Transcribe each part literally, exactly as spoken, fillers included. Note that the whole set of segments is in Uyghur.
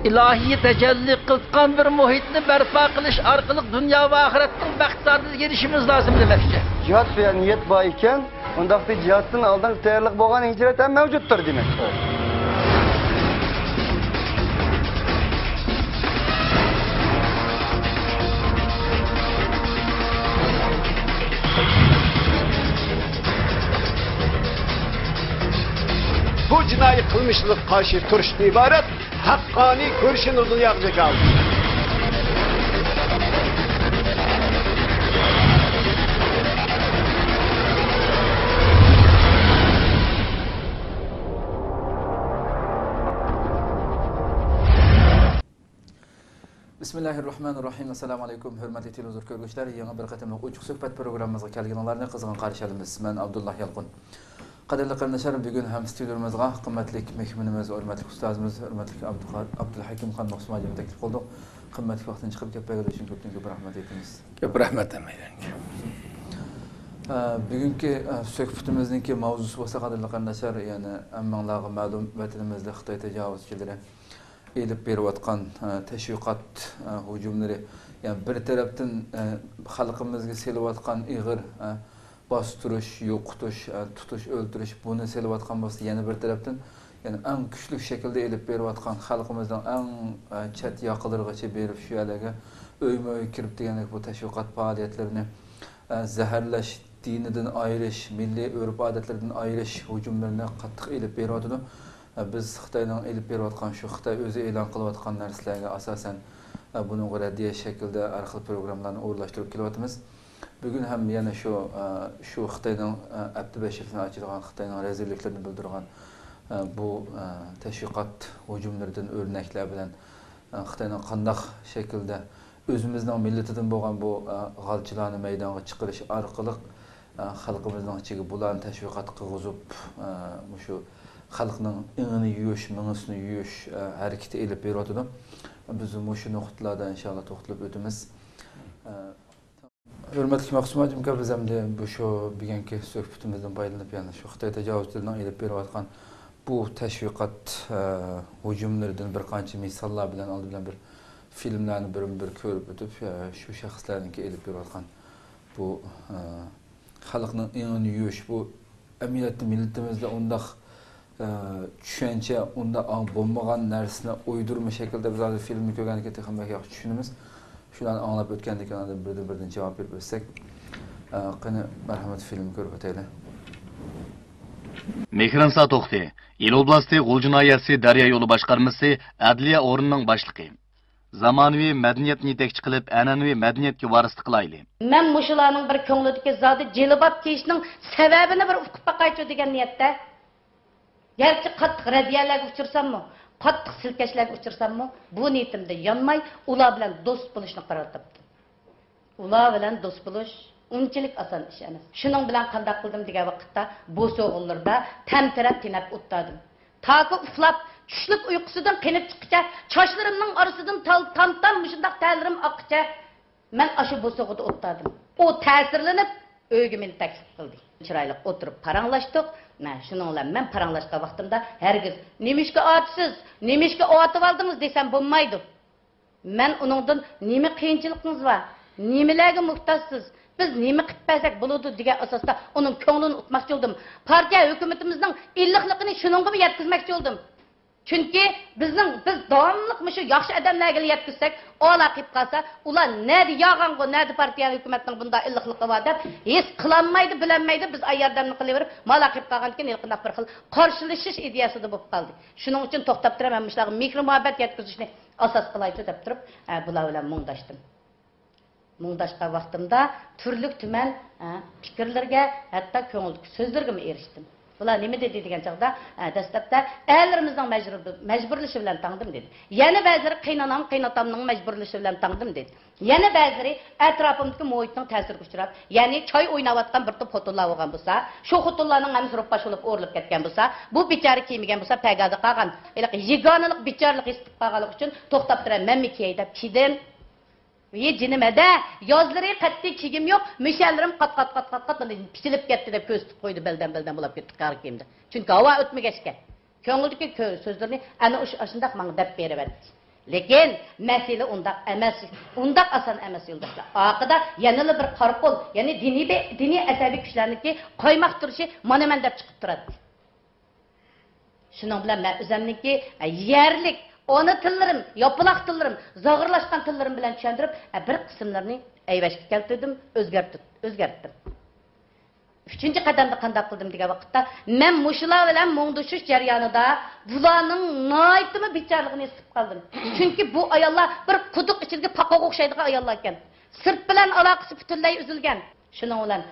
ئىلاھىي تەجەللى قىلىۋاتقان بىر مۇھىتنى بەرپا قىلىش ئارقىلىق دۇنيا ۋە ئاخىرەتنىڭ بەخت سائادىتىگە ئېرىشىشىمىز لازىم دېمەكچى. جىھاد دېگەن نىيەت بار ئىكەن، ئۇنداقتا جىھادتىن ئالدىنقى تەييارلىق بولغان ھىجرەت ھەم مەۋجۇتتۇر دېمەك. بۇ جىنايى قىلمىشلىرىغا قارشى تۇرۇشتىن ئىبارەت ھەققانىي كۈرىشىنى دۇنياغا جاكارلىدى. بىسمىللاھىررەھمانىررەھىم. ئەسسالامۇ ئەلەيكۇم، ھۆرمەتلىك تېلېۋىزور كۆرگۈچىلەر، يېڭى بىر قېتىملىق ئوچۇق سۆھبەت پروگراممىمىزغا كەلگىنىڭلارنى قىزغىن قارشى ئالىمىز. مەن ئابدۇللا يالقۇن. قەدىرلىك قېرىنداشلار، بۈگۈن ھەم ستۇدىيىمىزغا قىممەتلىك مېھمىنىمىز، ھۆرمەتلىك ئۇستازىمىز، ھۆرمەتلىك ئابدۇقا-، ئابدۇلھەكىم خان مەخسۇم ھاجىمنى تەكلىپ قىلدۇق. قىممەتلىك ۋاقتىنى چىقىرىپ گەپ بەرگەنلىكى ئۈچۈن كۆپتىن كۆپ رەھمەت ئېيتىمىز. كۆپ رەھمەت ھەممەيلەنگە. ئە، بۈگۈنكى، ئە، سۆھبىتىمىزنىڭكى ماۋزۇسى بولسا، قەدىرلىك قېرىنداشلار، يەنى ھەممىڭلارغا مەلۇم، ۋەتىنىمىزدە خىتاي تاجاۋۇزچىلىرى ئېلىپ بېرىۋاتقان، ئە، تەشۋىقات، ئە، ھۇجۇملىرى، يەنى بىر تەرەپتىن، ئە، خەلقىمىزگە سېلىۋاتقان ئېغىر، ئە، باستۇرۇش، يوقىتىش، ئە، تۇتۇش، ئۆلتۈرۈش، بۇنى سېلىۋاتقان بولسا، يەنە بىر تەرەپتىن، يەنى ئەڭ كۈچلۈك شەكىلدە ئېلىپ بېرىۋاتقان خەلقىمىزنىڭ ئەڭ، ئە، چەت ياقىلىرىغىچە بېرىپ، شۇ يەرلەرگە ئۆيمۇ ئۆي كىرىپ دېگەندەك بۇ تەشۋىقات پائالىيەتلىرىنى، ئە، زەھەرلەش، دىنىدىن ئايرىش، مىللىي ئۆرپ-ئادەتلىرىدىن ئايرىش ھۇجۇملىرىنى قاتتىق ئېلىپ بېرىۋاتىدۇ. بىز خىتاينىڭ ئېلىپ بېرىۋاتقان، شۇ خىتاي ئۆزى ئېلان قىلىۋاتقان نەرسىلەرگە ئاساسەن، بۇنىڭغا رەددىيە شەكلىدە ھەر خىل پروگراممىلارنى ئورۇنلاشتۇرۇپ كېلىۋاتىمىز. بۈگۈن ھەم يەنە شۇ، شۇ خىتاينىڭ ھەپتە بەش يىلدىن ئاچىدىغان خىتاينىڭ رەزىللىكلىرىنى بىلدۈرىدىغان بۇ تەشۋىقات ھۇجۇملىرىدىن ئۆرنەكلەر بىلەن، خىتاينىڭ قانداق شەكىلدە ئۆزىمىزنىڭ مىللىتىدىن بولغان بۇ، ئە، غالچىلارنى مەيدانغا چىقىرىش ئارقىلىق، ئە، خەلقىمىزنىڭ ئىچىگە بۇلارنى تەشۋىقات قىلغۇزۇپ، ئە، مۇشۇ خەلقنىڭ ئېڭىنى يۇيۇش، مېڭىسىنى يۇيۇش، ئە، ھەرىكىتى ئېلىپ بېرىۋاتىدۇ. بىز مۇشۇ نۇقتىلاردا ئىنشاللا توختىلىپ ئۆتىمىز. ئە، ھۆرمەتلىك مەخسۇم ھاجىم ئاكا، بىز ئەمدى بۇ شۇ بۈگۈنكى سۆھبىتىمىزدىن پايدىلىنىپ، يەنە شۇ خىتاي تاجاۋۇزچىلىرىنىڭ ئېلىپ بېرىۋاتقان بۇ تەشۋىقات، ئە، ھۇجۇملىرىدىن بىر قانچە مىساللار بىلەن ئالدى بىلەن بىر فىلىملارنى بىرمۇ بىر كۆرۈپ ئۆتۈپ، ئە، شۇ شەخسلەرنىڭكى ئېلىپ بېرىۋاتقان بۇ، ئە، خەلقنىڭ ئېڭىنى يۇيۇش، بۇ ئەمەلىيەتتە مىللىتىمىزدە ئۇنداق، ئە، چۈشەنچە، ئۇنداق ئاڭ بولمىغان نەرسىنى ئويدۇرما شەكىلدە بىز ھازىر فىلىمنى كۆرگەندىن كېيىن تېخىمۇ بەك ياخشى چۈشىنىمىز. شۇلارنى ئاڭلاپ ئۆتكەندىن كېيىن ئاندىن بىردىن بىردىن جاۋاب بېرىپ ئۆتسەك. ئە، قېنى، مەرھەمەت، فىلىمنى كۆرۈپ ئۆتەيلى. مېھرىنسا توختى، ئىلى ئوبلاستى غۇلجا ناھىيەسى دەريا يولى باشقارمىسى ئەدلىيە ئورنىنىڭ باشلىقى. زامانىۋى مەدەنىيەتنى يېتەكچى قىلىپ، ئەنئەنىۋى مەدەنىيەتكە ۋارىسلىق قىلايلى. مەن مۇشۇلارنىڭ بىر كۆڭلىدىكى زادى جىلباب كىيىشنىڭ سەۋەبىنى بىر ئۇقۇپ باقايچۇ دېگەن نىيەتتە. گەرچە قاتتىق رەددىيەلەرگە ئۇچرىساممۇ، قاتتىق سىلكەشلەرگە ئۇچرىساممۇ، بۇ نىيىتىمدىن يانماي، ئۇلار بىلەن دوست بولۇشنى قارار تاپتىم. ئۇلار بىلەن دوست بولۇش ئۇنچىلىك ئاسان ئىش ئەمەس. شۇنىڭ بىلەن قانداق قىلدىم دېگەن ۋاقىتتا، بوسۇغىلىرىدا تەمتىرەپ تېنەپ ئولتۇردۇم. تاكى ئۇخلاپ، چۈشلۈك ئۇيقۇسىدىن قېنىپ چىققىچە، چاچلىرىمنىڭ ئارىسىدىن تال-، تام-تام مۇشۇنداق تەرلىرىم ئاققىچە، مەن ئاشۇ بوسۇغىدا ئولتۇردۇم. ئۇ تەسىرلىنىپ، ئۆيگە مېنى تەكلىپ قىلدى. چىرايلىق ئولتۇرۇپ پاراڭلاشتۇق. مەن شۇنىڭ بىلەن مەن پاراڭلاشقان ۋاقتىمدا ھەرگىز، «نېمىشقا ئاتىسىز؟ نېمىشقا ئاتىۋالدىڭىز؟» دېسەم بولمايدۇ. مەن ئۇنىڭدىن، «نېمە قىيىنچىلىقىڭىز بار؟ نېمىلەرگە موھتاجسىز؟ بىز نېمە قىلىپ بەرسەك بولىدۇ؟» دېگەن ئاساستا ئۇنىڭ كۆڭلىنى ئۇتماقچى بولدۇم. پارتىيە ھۆكۈمىتىمىزنىڭ ئىللىقلىقىنى شۇنىڭغىمۇ يەتكۈزمەكچى بولدۇم. چۈنكى بىزنىڭ، بىز داۋاملىق مۇشۇ ياخشى ئادەملەرگىلا يەتكۈزسەك، ئالا قېلىپ قالسا، ئۇلار نەدە ياغانغۇ، نەدە پارتىيە ھۆكۈمەتنىڭ بۇنداق ئىللىقلىقى بار دەپ ھېس قىلالمايدۇ، بىلەلمەيدۇ. بىز ئاي ياردەمنى قىلىۋېرىپ، مالا قېلىپ قالغاندىكىن ھېلىقىنداق بىر خىل قارشىلىشىش ئىدىيەسىدە بولۇپ قالدى. شۇنىڭ ئۈچۈن توختاپ تۇرۇپ، مەن مۇشۇلارغا مېھىر-مۇھەببەت يەتكۈزۈشنى ئاساس قىلايچۇ دەپ تۇرۇپ، ئە، بۇلار بىلەن مۇڭداشتىم. مۇڭداشقان ۋاقتىمدا تۈرلۈك تۈمەن، ئە، پىكىرلىرىگە، ھەتتا كۆڭۈلدىكى سۆزلىرىگىمۇ ئېرىشتىم. بۇلار نېمە دېدى دېگەن چاغدا، ئە، دەسلەپتە ئەرلىرىمىزنىڭ مەجبۇر-، مەجبۇرلىشى بىلەن تاڭدىم دېدى. يەنە بەزىلىرى قېيىنئانام، قېيىنئاتامنىڭ مەجبۇرلىشى بىلەن تاڭدىم دېدى. يەنە بەزىلىرى ئەتراپىمدىكى مۇھىتنىڭ تەسىرىگە ئۇچراپ، يەنى چاي ئويناۋاتقان بىر توپ خوتۇنلار بولغان بولسا، شۇ خوتۇنلارنىڭ ھەممىسى روپباش بولۇپ ئورۇلۇپ كەتكەن بولسا، بۇ بىچارە كىيمىگەن بولسا، پەگادە قالغان. ھېلىقى يېگانىلىق، بىچارىلىق ھېس قىلىپ قالغانلىقى ئۈچۈن توختاپ تۇرۇپ، مەنمۇ كىيەي دەپ كىيدىم. ۋى جېنىم ھەدە، يازلىرى قەتئىي كىيگۈم يوق، مۈشەلىرىم قات، قات، قات، قات، قات، مانا پىچىلىپ كەتتى دەپ كۆرسىتىپ قويدى، بەلدەن، بەلدەن بولاپ كەتتى قارا كىيىمدە. چۈنكى ھاۋا ئۆتمىگەچكە. كۆڭلىدىكى كۆ-، سۆزلىرىنى ئەنە ئۇش-، ئاشۇنداق ماڭا دەپ بېرىۋەتتى. لېكىن مەسىلە ئۇنداق ئەمەس، ئۇنداق ئاسان ئەمەس، يولداشلار. ئارقىدا يەنىلا بىر قارا قول، يەنى دىنىي بە-، دىنىي ئەسەبىي كۈچلەرنىڭكى قايماق تۇرۇشى مانا مەن دەپ چىقىپ تۇراتتى. شۇنىڭ بىلەن مەن ئۆزەمنىڭكى، ئە، يەرلىك ئانا تىللىرىم، ياپىلاق تىللىرىم، زاغرىلاشقان تىللىرىم بىلەن چۈشەندۈرۈپ، ئە، بىر قىسىملىرىنى ئەيۋەشكە كەلتۈردۈم، ئۆزگەرتىپ، ئۆزگەرتتىم. ئۈچىنچى قەدەمدە قانداق قىلدىم دېگەن ۋاقىتتا، مەن مۇشۇلار بىلەن مۇڭدىشىش جەريانىدا بۇلارنىڭ ناھايىتىمۇ بىچارىلىقىنى ھېس قىلىپ قالدىم. چۈنكى بۇ ئاياللار بىر قۇدۇق ئىچىدىكى پاقاغا ئوخشايدىغان ئاياللار ئىكەن. سىرت بىلەن ئالاقىسى پۈتۈنلەي ئۈزۈلگەن. شۇنىڭ بىلەن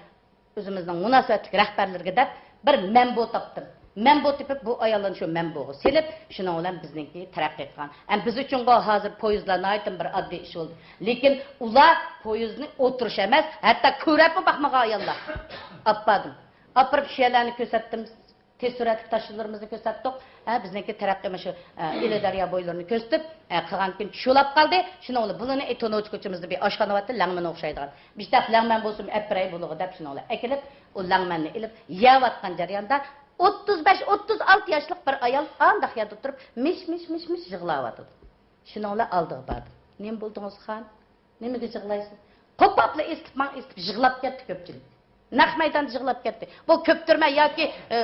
ئۆزىمىزنىڭ مۇناسىۋەتلىك رەھبەرلىرىگە دەپ بىر مەنبۇ تاپتىم. مەنبۇ تېپىپ، بۇ ئاياللارنى شۇ مەنبۇغا سېلىپ، شۇنىڭ بىلەن بىزنىڭكى تەرەققىي قىلغان. ئەمما بىز ئۈچۈنغۇ ھازىر پويىزلار ناھايىتىمۇ بىر ئاددىي ئىش بولدى. لېكىن ئۇلار پويىزنى ئولتۇرۇش ئەمەس، ھەتتا كۆرۈپمۇ باقمىغان ئاياللار. ئاپپاردىم. ئاپىرىپ شۇ يەرلەرنى كۆرسەتتىم. تېز سۈرئەتلىك تاشيوللىرىمىزنى كۆرسەتتۇق. ھە، بىزنىڭكى تەرەققىي مۇشۇ، ئە، ئىلى دەريا بويلىرىنى كۆرسىتىپ، ئە، قىلغاندىكىن چۇشۇلاپ قالدى. شۇنىڭ بىلەن بۇلىنى، ئېي، تونۇچكا ئىچىمىزدە بىر ئاشخانا بارتتى، لەڭمەن ئوخشايدىغان. بىشتاق لەڭمەن بولسۇن، ئەپ بېرەي بۇلىغا دەپ شۇنىڭ بىلەن ئەكېلىپ، ئۇ لەڭمەننى ئېلىپ يەۋاتقان جەرياندا، ئوتتۇز بەش، ئوتتۇز ئالتە ياشلىق بىر ئايال ئانداق يەردە تۇرۇپ، مىش، مىش، مىش، مىش يىغلاۋاتىدۇ. شۇنىڭ بىلەن ئالدىغا باردىم. نېمە بولدىڭىز، خان؟ نېمىگە يىغلايسىز؟ قوپاپلا ئېسىتىپ، ماڭا ئېسىتىپ يىغلاپ كەتتى كۆپچىلىك. نەق مەيداندا يىغلاپ كەتتى. بۇ كۆپتۈرمە ياكى، ئە،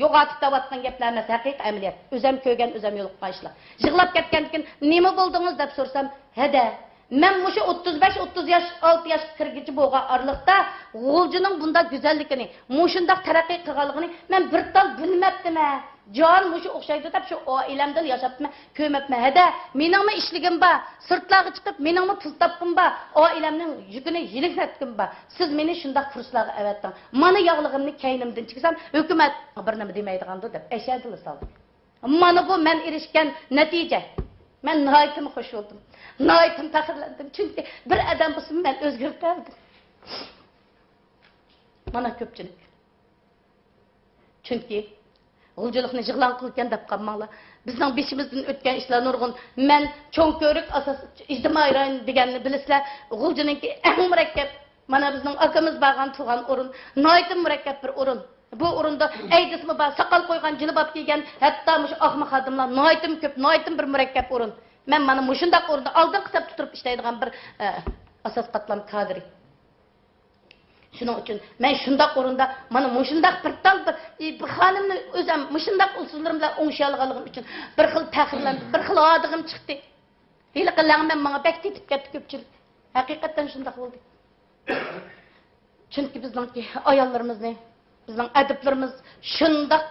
يوغان تاۋاتقان گەپلەر ئەمەس، ھەقىقىي ئەمەلىيەت. ئۆزەم كۆرگەن، ئۆزەم يولۇققان ئىشلار. يىغلاپ كەتكەندىكىن، «نېمە بولدىڭىز؟» دەپ سورىسام، ھەدە، مەن مۇشۇ ئوتتۇز بەش، ئوتتۇز ياش، ئالتە ياشقا كىرگۈچە بولغان ئارىلىقتا غۇلجىنىڭ بۇنداق گۈزەللىكىنى، مۇشۇنداق تەرەققىي قىلغانلىقىنى مەن بىر تال بىلمەپتىمەن. جان مۇشۇ ئوخشايدۇ دەپ شۇ ئائىلەمدىلا ياشاپتىمەن، كۆرمەپتىمەن. ھەدە، مېنىڭمۇ ئىشلىكىم بار، سىرتلارغا چىقىپ مېنىڭمۇ پۇل تاپقۇم بار، ئائىلەمنىڭ يۈكىنى يېنىكلەتكۈم بار. سىز مېنى شۇنداق كۇرسلارغا ئەۋەتتىڭ. مانا ياغلىقىمنى كەينىمدىن چىكسام، ھۆكۈمەت بىر نېمە دېمەيدىغاندۇ دەپ ئەشەدىلا سالدى. مانا بۇ مەن ئېرىشكەن نەتىجە. مەن ناھايىتىمۇ خۇش بولدۇم. ناھايىتىمۇ پەخىرلەندىم. چۈنكى بىر ئادەم بولسىمۇ مەن ئۆزگىرىپ بەردىم. مانا كۆپچىلىك. چۈنكى غۇلجىلىقنى يىغلاڭ قىلىدىكەن دەپ قالماڭلار. بىزنىڭ بېشىمىزدىن ئۆتكەن ئىشلار نۇرغۇن. مەن چوڭ كۆۋرۈك ئاساس ئىجتىمائىي رايون دېگەننى بىلىسىلەر. غۇلجىنىڭكى ئەڭ مۇرەككەپ، مانا بىزنىڭ ئاكىمىز بارغان تۇرغان ئورۇن، ناھايىتى مۇرەككەپ بىر ئورۇن. بۇ ئورۇندا ئەيدىزمۇ بار، ساقال قويغان، جىلباب كىيگەن، ھەتتا مۇشۇ ئاقما خادىملار ناھايىتىمۇ كۆپ، ناھايىتىمۇ بىر مۇرەككەپ ئورۇن. مەن مانا مۇشۇنداق ئورۇندا ئالدىنقى سەپتە تۇرۇپ ئىشلەيدىغان بىر، ئە، ئاساس قاتلام كادىرى. شۇنىڭ ئۈچۈن مەن شۇنداق ئورۇندا مانا مۇشۇنداق بىر تال بىر، ئى، بىر خانىمنى ئۆزۈم مۇشۇنداق ئۇسۇللىرىم بىلەن ئوڭشىيالىغانلىقىم ئۈچۈن بىر خىل پەخىرلەندىم، بىر خىل ھادىغىم چىقتى. ھېلىقى لەڭمەن ماڭا بەك تېتىپ كەتتى كۆپچىلىك. ھەقىقەتەن شۇنداق بولدى. چۈنكى بىزنىڭكى ئاياللىرىمىزنى، بىزنىڭ ئەدىبلىرىمىز شۇنداق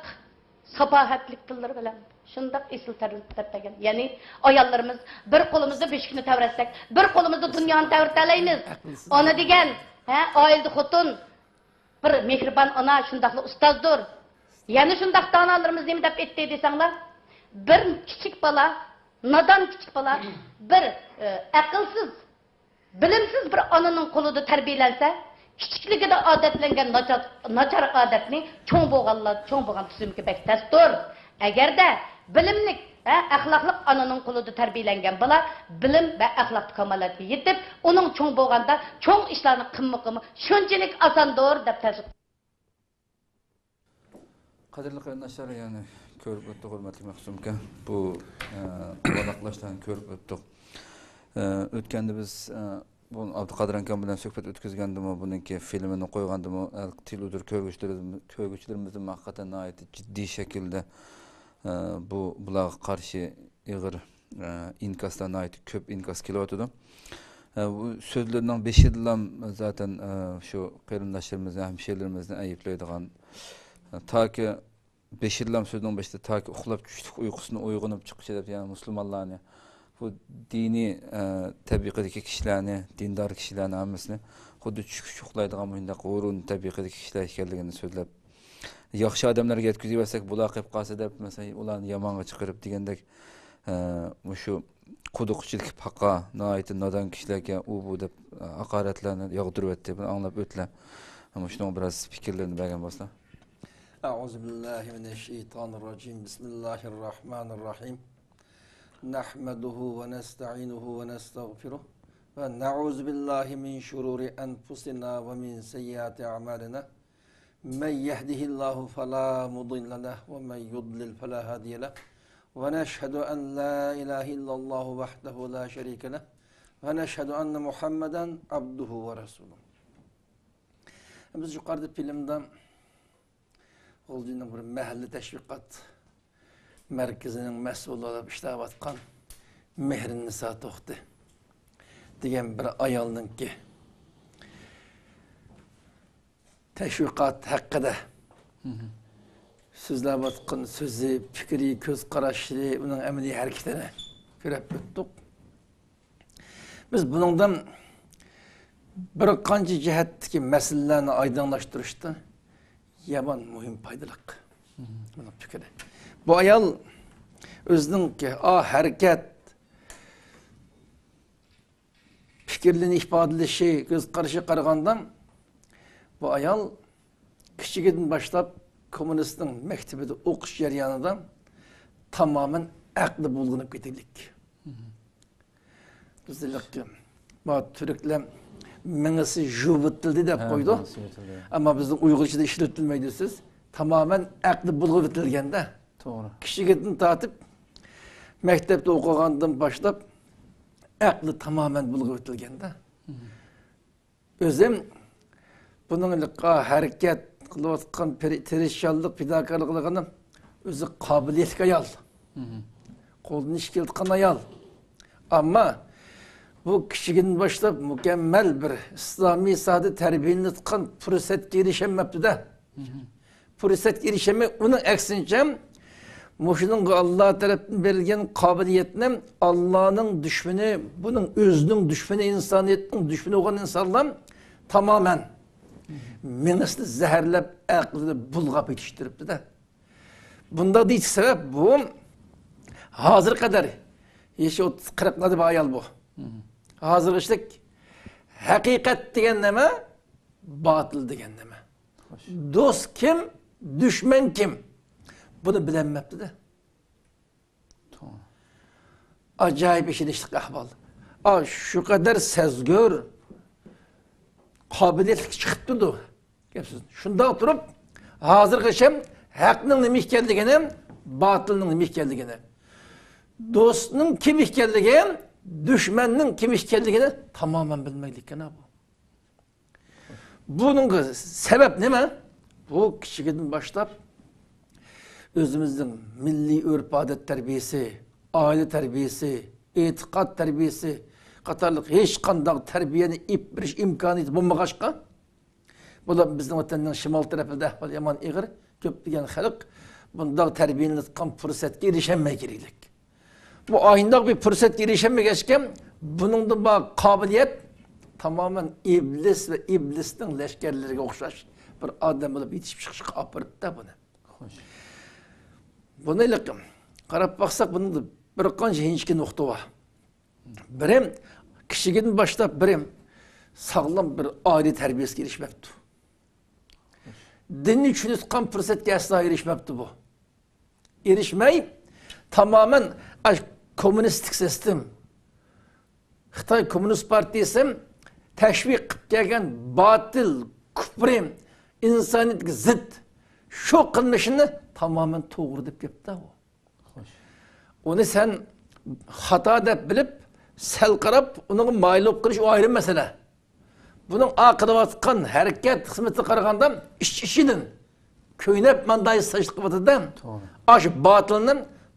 ساپاھەتلىك تىللىرى بىلەن شۇنداق ئېسىل تەربىيەلەپ بەرگەن. يەنى ئاياللىرىمىز بىر قولىمىزدا بۆشۈكنى تەۋرەتسەك، بىر قولىمىزدا دۇنيانى تەۋرىتەلەيمىز. ئانا دېگەن، ھە، ئائىلىدە خوتۇن، بىر مېھرىبان ئانا شۇنداقلا ئۇستازدۇر. يەنە شۇنداق دانالىرىمىز نېمە دەپ ئېيتتى دېسەڭلار، بىر كىچىك بالا، نادان كىچىك بالا، بىر، ئە، ئەقىلسىز، بىلىمسىز بىر ئانىنىڭ قولىدا تەربىيەلەنسە، كىچىكلىكىدە ئادەتلەنگەن ناچار، ناچار ئادەتنى چوڭ بولغانلار، چوڭ بولغان تۈزۈمگە بەك تەستۇر. ئەگەردە بىلىملىك، ھە، ئەخلاقلىق ئانىنىڭ قولىدا تەربىيەلەنگەن بالا بىلىم ۋە ئەخلاقتا كامالەتكە يېتىپ، ئۇنىڭ چوڭ بولغاندا چوڭ ئىشلارنى قىلمىقىمۇ شۇنچىلىك ئاساندۇر، دەپ تەسىر. قەدىرلىك قېرىنداشلار، يەنى كۆرۈپ ئۆتتۇق، ھۆرمەتلىك مەخسۇم ئاكا. بۇ، ئە، ۋاراقلاشلارنى كۆرۈپ ئۆتتۇق. ئە، ئۆتكەندە بىز، ئە، بۇ ئابدۇقادىر ئاكام بىلەن سۆھبەت ئۆتكۈزگەندىمۇ، بۇنىڭكى فىلىمىنى قويغاندىمۇ، ئە، تېلېۋىزور كۆرگۈچىلىرىمىز، كۆرگۈچىلىرىمىزدىن ھەقىقەتەن ناھايىتى جىددىي شەكىلدە، ئە، بۇ، بۇلارغا قارشى ئېغىر، ئە، ئىنكاسلار، ناھايىتى كۆپ ئىنكاس كېلىۋاتىدۇ. ئە، بۇ سۆزلىرىنىڭ بېشىدىلا زاتەن، ئە، شۇ قېرىنداشلىرىمىزنى، ھەمشىرىلىرىمىزنى ئەيىبلەيدىغان، ئە، تاكى بېشىدىلا سۆزنىڭ بېشىدا تاكى ئۇخلاپ چۈشلۈك ئۇيقۇسىدىن ئويغىنىپ چىققۇچە دەپ، يەنى مۇسۇلمانلارنى، بۇ دىنىي، ئە، تەبىقىدىكى كىشىلەرنى، دىندار كىشىلەرنى ھەممىسىنى خۇددى چۈشكۈچە ئۇخلايدىغان مۇشۇنداق ھۇرۇن تەبىقىدىكى كىشىلەر ئىكەنلىكىنى سۆزلەپ، ياخشى ئادەملەرگە يەتكۈزۈۋەتسەك، بۇلار قېلىپ قالسا دەپ، مەسىلەن، ئۇلارنى يامانغا چىقىرىپ دېگەندەك، ئە، مۇشۇ قۇدۇق ئىچىدىكى پاقا، ناھايىتى نادان كىشىلەرگە ئۇ بۇ دەپ، ئە، ھاقارەتلەرنى ياغدۇرۇۋەتتى. بۇنى ئاڭلاپ ئۆتلە. مۇشۇنىڭغا بىراز پىكىرلىرىنى بەرگەن بولسا. أعوذ بالله من الشيطان الرجيم. بسم الله الرحمن الرحيم. نحمده ونستعينه ونستغفره ونعوذ بالله من شرور أنفسنا ومن سيئات أعمالنا. من يهده الله فلا مضل له ومن يضلل فلا هادي له. ونشهد أن لا إله إلا الله وحده لا شريك له، ونشهد أن محمدا عبده ورسوله. بىز يۇقىرىدا فىلىمدا غۇلجىنىڭ بىر مەھەللە تەشۋىقات مەركىزىنىڭ مەسئۇلى بولۇپ ئىشلەۋاتقان مېھرىننىسا توختى دېگەن بىر ئايالنىڭكى تەشۋىقات ھەققىدە سۆزلەۋاتقان سۆزى، پىكرى، كۆز قاراشلىرى، ئۇنىڭ ئەمەلىي ھەرىكىتىنى كۆرۈپ ئۆتتۇق. بىز بۇنىڭدىن بىر قانچە جەھەتتىكى مەسىلىلەرنى ئايدىڭلاشتۇرۇشتا يامان مۇھىم، پايدىلىق بۇنىڭ پىكرى. بۇ ئايال ئۆزىنىڭكى ئا ھەرىكەت، پىكىرلىرىنى ئىپادىلىشى، كۆز قارىشىغا قارىغاندا، بۇ ئايال كىچىكىدىن باشلاپ كوممۇنىستنىڭ مەكتىپىدە ئوقۇش جەريانىدا تامامەن ئەقلى بۇلغىنىپ كېتىگلىك. بىز دېدۇقكى، ما تۈركلەر مېڭىسى ژۇۋۇتۇلدى دەپ قويىدۇ. مېڭىسى ژۇۋۇتۇلدى. ئەمما بىزنىڭ ئۇيغۇرچىدا ئىشلىتىلمەيدۇ سۆز. تامامەن ئەقلى بۇلغىۋېتىلگەندە. توغرا. كىچىكىدىن تارتىپ، مەكتەپتە ئوقۇغاندىن باشلاپ، ئەقلى تامامەن بۇلغىۋېتىلگەندە. ئۆزۈم بۇنىڭ ھەرىكەت قىلىۋاتقان پىر-، تىرىشچانلىق، پىداكارلىق قىلغىنىم ئۆزى قابىلىيەتلىك ئايال. قولدىن ئىش كېلىدىغان ئايال. ئەمما بۇ كىچىكىدىن باشلاپ مۇكەممەل بىر ئىسلامىي ساھەدە تەربىيەلىنىۋاتقان پۇرسەتكە ئېرىشەلمەپتۇ-دە. پۇرسەتكە ئېرىشەلمەي، ئۇنىڭ ئەكسىنچە، مۇشۇنىڭغا ئاللا تەرەپتىن بېرىلگەن قابىلىيەتنى ئاللانىڭ دۈشمىنى، بۇنىڭ ئۆزىنىڭ دۈشمىنى، ئىنسانىيەتنىڭ دۈشمىنى بولغان ئىنسانلار تامامەن مېڭىسىنى زەھەرلەپ، ئەقلىنى بۇلغاپ يېتىشتۈرۈپتۇ-دە. بۇنداق دېيىش سەۋەب، بۇ ھازىرغا قەدەر يېشى ئوتتۇز قىرىقلاردا بىر ئايال بۇ. ھازىرغىچىلىك ھەقىقەت دېگەن نېمە، باتىل دېگەن نېمە؟ دوست كىم، دۈشمەن كىم؟ بۇنى بىلەلمەپتۇ-دە. توغرا. ئاجايىپ ئېچىنىشلىق ئەھۋال. ئا، شۇ قەدەر سەزگۈر، قابىلىيەتلىك چىقىپ تۇرىدۇ. گەپ سۆز. شۇنداق تۇرۇپ، ھازىرغىچە ھەقنىڭ نېمە ئىكەنلىكىنى، باتىلنىڭ نېمە ئىكەنلىكىنى، دوستنىڭ كىم ئىكەنلىكى، دۈشمەننىڭ كىم ئىكەنلىكىنى تامامەن بىلمەيدىكەن بۇ. بۇنىڭغا سەۋەب نېمە؟ بۇ كىچىكىدىن باشلاپ ئۆزىمىزنىڭ مىللىي ئۆرپ-ئادەت تەربىيەسى، ئائىلە تەربىيەسى، ئېتىقاد تەربىيەسى قاتارلىق ھېچقانداق تەربىيەنى ئېلىپ بېرىش ئىمكانىيىتى بولمىغاچقا، بۇلار بىزنىڭ ۋەتەننىڭ شىمال تەرىپىدە ئەھۋال يامان ئېغىر، كۆپلىگەن خەلق بۇنداق تەربىيەلىنىۋاتقان پۇرسەتكە ئېرىشەلمەي كېلىگلىك. بۇ ئاينداق بىر پۇرسەتكە ئېرىشەلمىگەچكە، بۇنىڭدا بار قابىلىيەت تامامەن ئىبلىس ۋە ئىبلىسنىڭ لەشكەرلىرىگە ئوخشاش بىر ئادەم بولۇپ يېتىشىپ چىقىشقا ئاپىرىپتۇ بۇنى. خوش. بۇنى قاراپ باقساق، بۇنىڭدا بىر قانچە ئىنچىكە نۇقتا بار. بىرى، كىچىكىدىن باشلاپ بىرى ساغلام بىر ئائىلە تەربىيەسىگە ئېرىشمەپتۇ. دىننى چۈشىنىۋاتقان پۇرسەتكە ئەسلا ئېرىشمەپتۇ بۇ. ئېرىشمەي، تامامەن ئاشۇ كوممۇنىستىك سىستېم، خىتاي كوممۇنىست پارتىيىسى تەشۋىق قىلىپ كەلگەن باتىل، كۇپرى، ئىنسانىيەتكە زىت شۇ قىلمىشىنى تامامەن توغرا دەپ كەپتۇ ئۇ. خوش. ئۇنى سەن خاتا دەپ بىلىپ، سەل قاراپ، ئۇنىڭغا مايىل بولۇپ قېلىش، ئۇ ئايرىم مەسىلە. بۇنىڭ ئا قىلىۋاتقان ھەرىكەت خىزمىتىگە قارىغاندا، ئىچ-ئىچىدىن كۆينەپ مانداي ساچلىق قىلىۋاتىدۇ. توغرا. ئاشۇ باتىلنى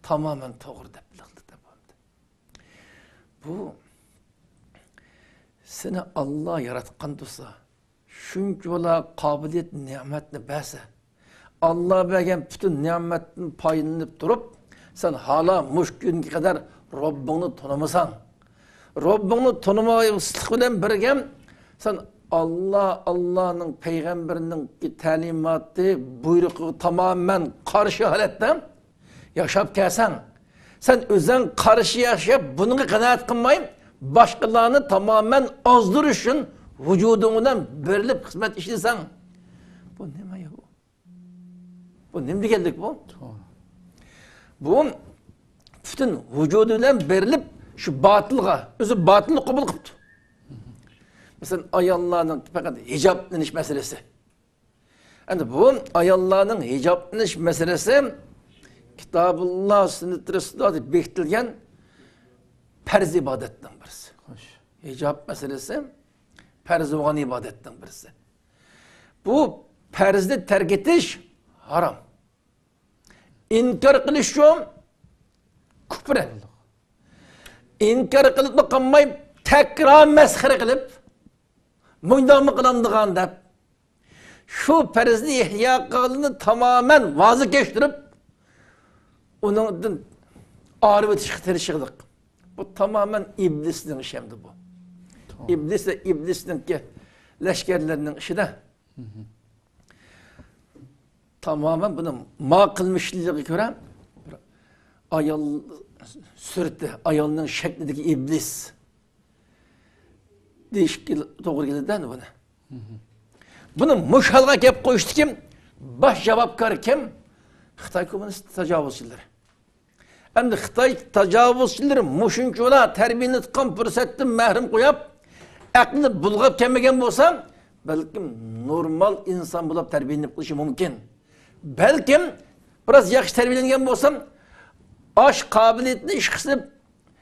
تامامەن توغرا دەپ بىلىۋاتىدۇ. بۇ سېنى ئاللا ياراتقان تۇرسا، شۇنچىۋالا قابىلىيەت نېمەتنى بەرسە، ئاللا بەرگەن پۈتۈن نېمەتتىن پايدىلىنىپ تۇرۇپ، سەن ھالا مۇشۇ كۈنگە قەدەر رەببىڭنى تونۇمىساڭ، رەببىڭنى تونۇماسلىق بىلەن بىرگە، سەن ئاللا، ئاللانىڭ، پەيغەمبىرىنىڭ تەلىماتى، بۇيرۇقىغا تامامەن قارشى ھالەتتە ياشاپ كەلسەڭ، سەن ئۆزۈڭ قارشى ياشاپ، بۇنىڭغا قانائەت قىلماي، باشقىلارنى تامامەن ئازدۇرۇش ئۈچۈن ۋۇجۇدۇڭ بىلەن بېرىلىپ خىزمەت ئىشلىسەڭ، بۇ نېمە يا بۇ؟ بۇ نېمە دېگەنلىك بۇ؟ توغرا. بۇ پۈتۈن ۋۇجۇدى بىلەن بېرىلىپ شۇ باتىلغا، ئۆزى باتىلنى قوبۇل قىپتۇ. مەسىلەن، ئاياللارنىڭ پەقەت ھىجابلىنىش مەسىلىسى. ئەمدى بۇ ئاياللارنىڭ ھىجابلىنىش مەسىلىسى كىتابۇللا سۈننەت رەسۇلۇللاھدا بېكىتىلگەن پەرز ئىبادەتنىڭ بىرسى. خوش. ھىجاب مەسىلىسى پەرز بولغان ئىبادەتنىڭ بىرسى. بۇ پەرزنى تەرك ئېتىش ھارام. ئىنكار قىلىشچۇ كۇپرى. ئىنكار قىلىپلا قالماي، تەكرار مەسخىرە قىلىپ، مۇنداقمۇ قىلامدىغان دەپ، شۇ پەرزنى ئىھيا قىلغىنىنى تامامەن ۋازا كەچتۈرۈپ، ئۇنىڭدىن ئايرىۋېتىشقا تىرىشىقلىق. بۇ تامامەن ئىبلىسنىڭ ئىشى ئەمدى بۇ. تامام. ئىبلىس ۋە ئىبلىسنىڭكى لەشكەرلىرىنىڭ ئىشىدە. مھم. تامامەن بۇنى ما قىلمىشلىقىغا كۆرە بىر ئايال سۈرىتى، ئايالنىڭ شەكلىدىكى ئىبلىس دېيىشكە توغرا كېلىدۇ ئەمدى بۇنى. مھم. بۇنى مۇشۇ ھالغا كەپ قويۇشتا كىم باش جاۋابكار كىم؟ خىتاي كوممۇنىست تاجاۋۇزچىلىرى. ئەمدى خىتاي تاجاۋۇزچىلىرى مۇشۇنچىۋالا تەربىيەلىنىۋاتقان پۇرسەتتىن مەھرۇم قويۇپ، ئەقلى بۇلغاپ كەلمىگەن بولسا، بەلكىم نورمال ئىنسان بولۇپ تەربىيەلىنىپ قېلىشى مۇمكىن. بەلكىم بىراز ياخشى تەربىيەلەنگەن بولسام، ئاش قابىلىيىتىنى ئىشقا سېلىپ،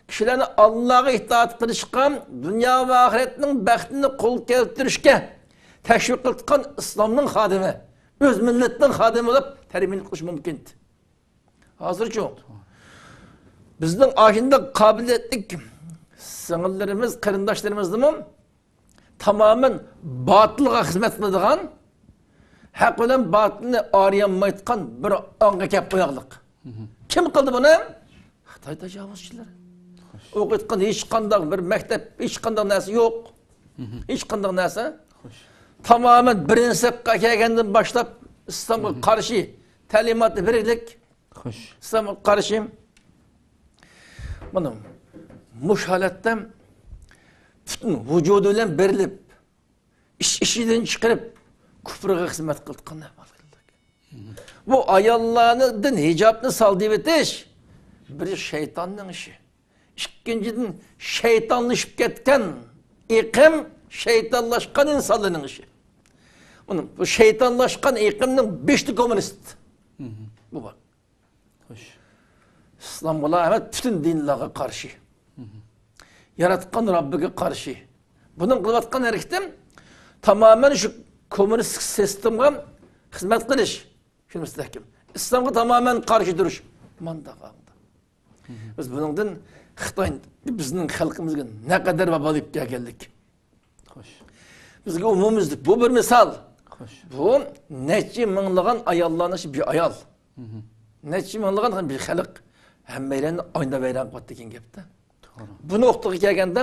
كىشىلەرنى ئاللاغا ئىتائەت قىلىشقا، دۇنيا ۋە ئاخىرەتنىڭ بەختىنى قولغا كەلتۈرۈشكە تەشۋىق قىلىدىغان ئىسلامنىڭ خادىمى، ئۆز مىللىتىنىڭ خادىمى بولۇپ تەربىيەلىنىپ قېلىشى مۇمكىن. ھازىرچۇ؟ بىزنىڭ ئاشۇنداق قابىلىيەتلىك سىڭىللىرىمىز، قېرىنداشلىرىمىزنىمۇ تامامەن باتىلغا خىزمەت قىلىدىغان، ھەق بىلەن باتىلنى ئايرىيالمايدىغان بىر ئاڭغا كەپ قوياقلىق. مھم. كىم قىلدى بۇنى؟ خىتاي تاجاۋۇزچىلىرى. خوش. ئوقۇتقان ھېچقانداق بىر مەكتەپ، ھېچقانداق نەرسە يوق. مھم. ھېچقانداق نەرسە. خوش. تامامەن بىرىنچى سەپقە كەلگەندىن باشلاپ ئىسلامغا مھم. قارشى تەلىماتى بېرىگلىك. خوش. ئىسلامغا قارشى. مانا مۇشۇ ھالەتتە پۈتۈن ۋۇجۇدى بىلەن بېرىلىپ، ئىچ-ئىچىدىن چىقىرىپ، كۇفرغا خىزمەت قىلىدىغان ئەھۋالغا كەلدۇق. بۇ ئاياللاردىن ھىجابنى سال دېيىۋېتىش بىر شەيتاننىڭ ئىشى. ئىككىنچىدىن، شەيتانلىشىپ كەتكەن ئېقىم، شەيتانلاشقان ئىنسانلارنىڭ ئىشى. ئۇنىڭ، بۇ شەيتانلاشقان ئېقىمنىڭ بېشىدا كوممۇنىست. مھم. بۇ بار. خوش. ئىسلامغىلا ئەمەس، پۈتۈن دىنلارغا قارشى. مھم. ياراتقان رەببىگە قارشى. بۇنىڭ قىلىۋاتقان ھەرىكىتى تامامەن شۇ كوممۇنىستىك سىستېمىغا خىزمەت قىلىش. شۇنى مۇستەھكەم. ئىسلامغا تامامەن قارشى تۇرۇش. مانداق ئالدى. مھم. بىز بۇنىڭدىن خىتاي بىزنىڭ خەلقىمىزگە نەقەدەر ۋابال ئېلىپ كەلگەنلىك. خوش. بىزگە ئومۇميۈزلۈك. بۇ بىر مىسال. خوش. بۇ نەچچە مىڭلىغان ئاياللارنىڭ ئىچى بىر ئايال. مھم. نەچچە مىڭلىغان بىر خەلق. ھەممەيلەننى ئاينا ۋەيران قىلىۋەتتى دېگەن گەپتە. توغرا. بۇ نۇقتىغا كەلگەندە،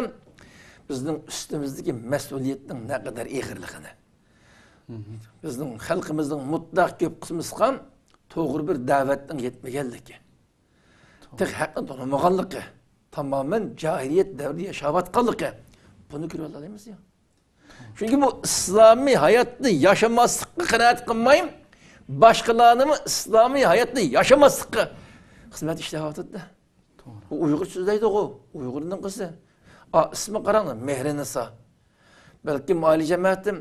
بىزنىڭ ئۈستىمىزدىكى مەسئۇلىيەتنىڭ نەقەدەر ئېغىرلىقىنى. مھم. بىزنىڭ خەلقىمىزنىڭ مۇتلەق كۆپ قىسمىسىغا توغرا بىر دەۋەتنىڭ يەتمىگەنلىكى. تېخى ھەقنى تونۇمىغانلىقى، تامامەن جاھىلىيەت دەۋرىدە ياشاۋاتقانلىقى، بۇنى كۆرۈۋالالايمىز يا. چۈنكى بۇ ئىسلامىي ھاياتنى ياشىماسلىققا قانائەت قىلماي، باشقىلارنىمۇ ئىسلامىي ھاياتنى ياشىماسلىققا خىزمەت ئىشلەۋاتىدۇ. توغرا. ئۇ ئۇيغۇر سۆزلەيدىغۇ، ئۇيغۇرنىڭ قىزى. ئا، ئىسمى قاراڭ، مېھرىنىسا. بەلكىم ئائىلە جەمەتى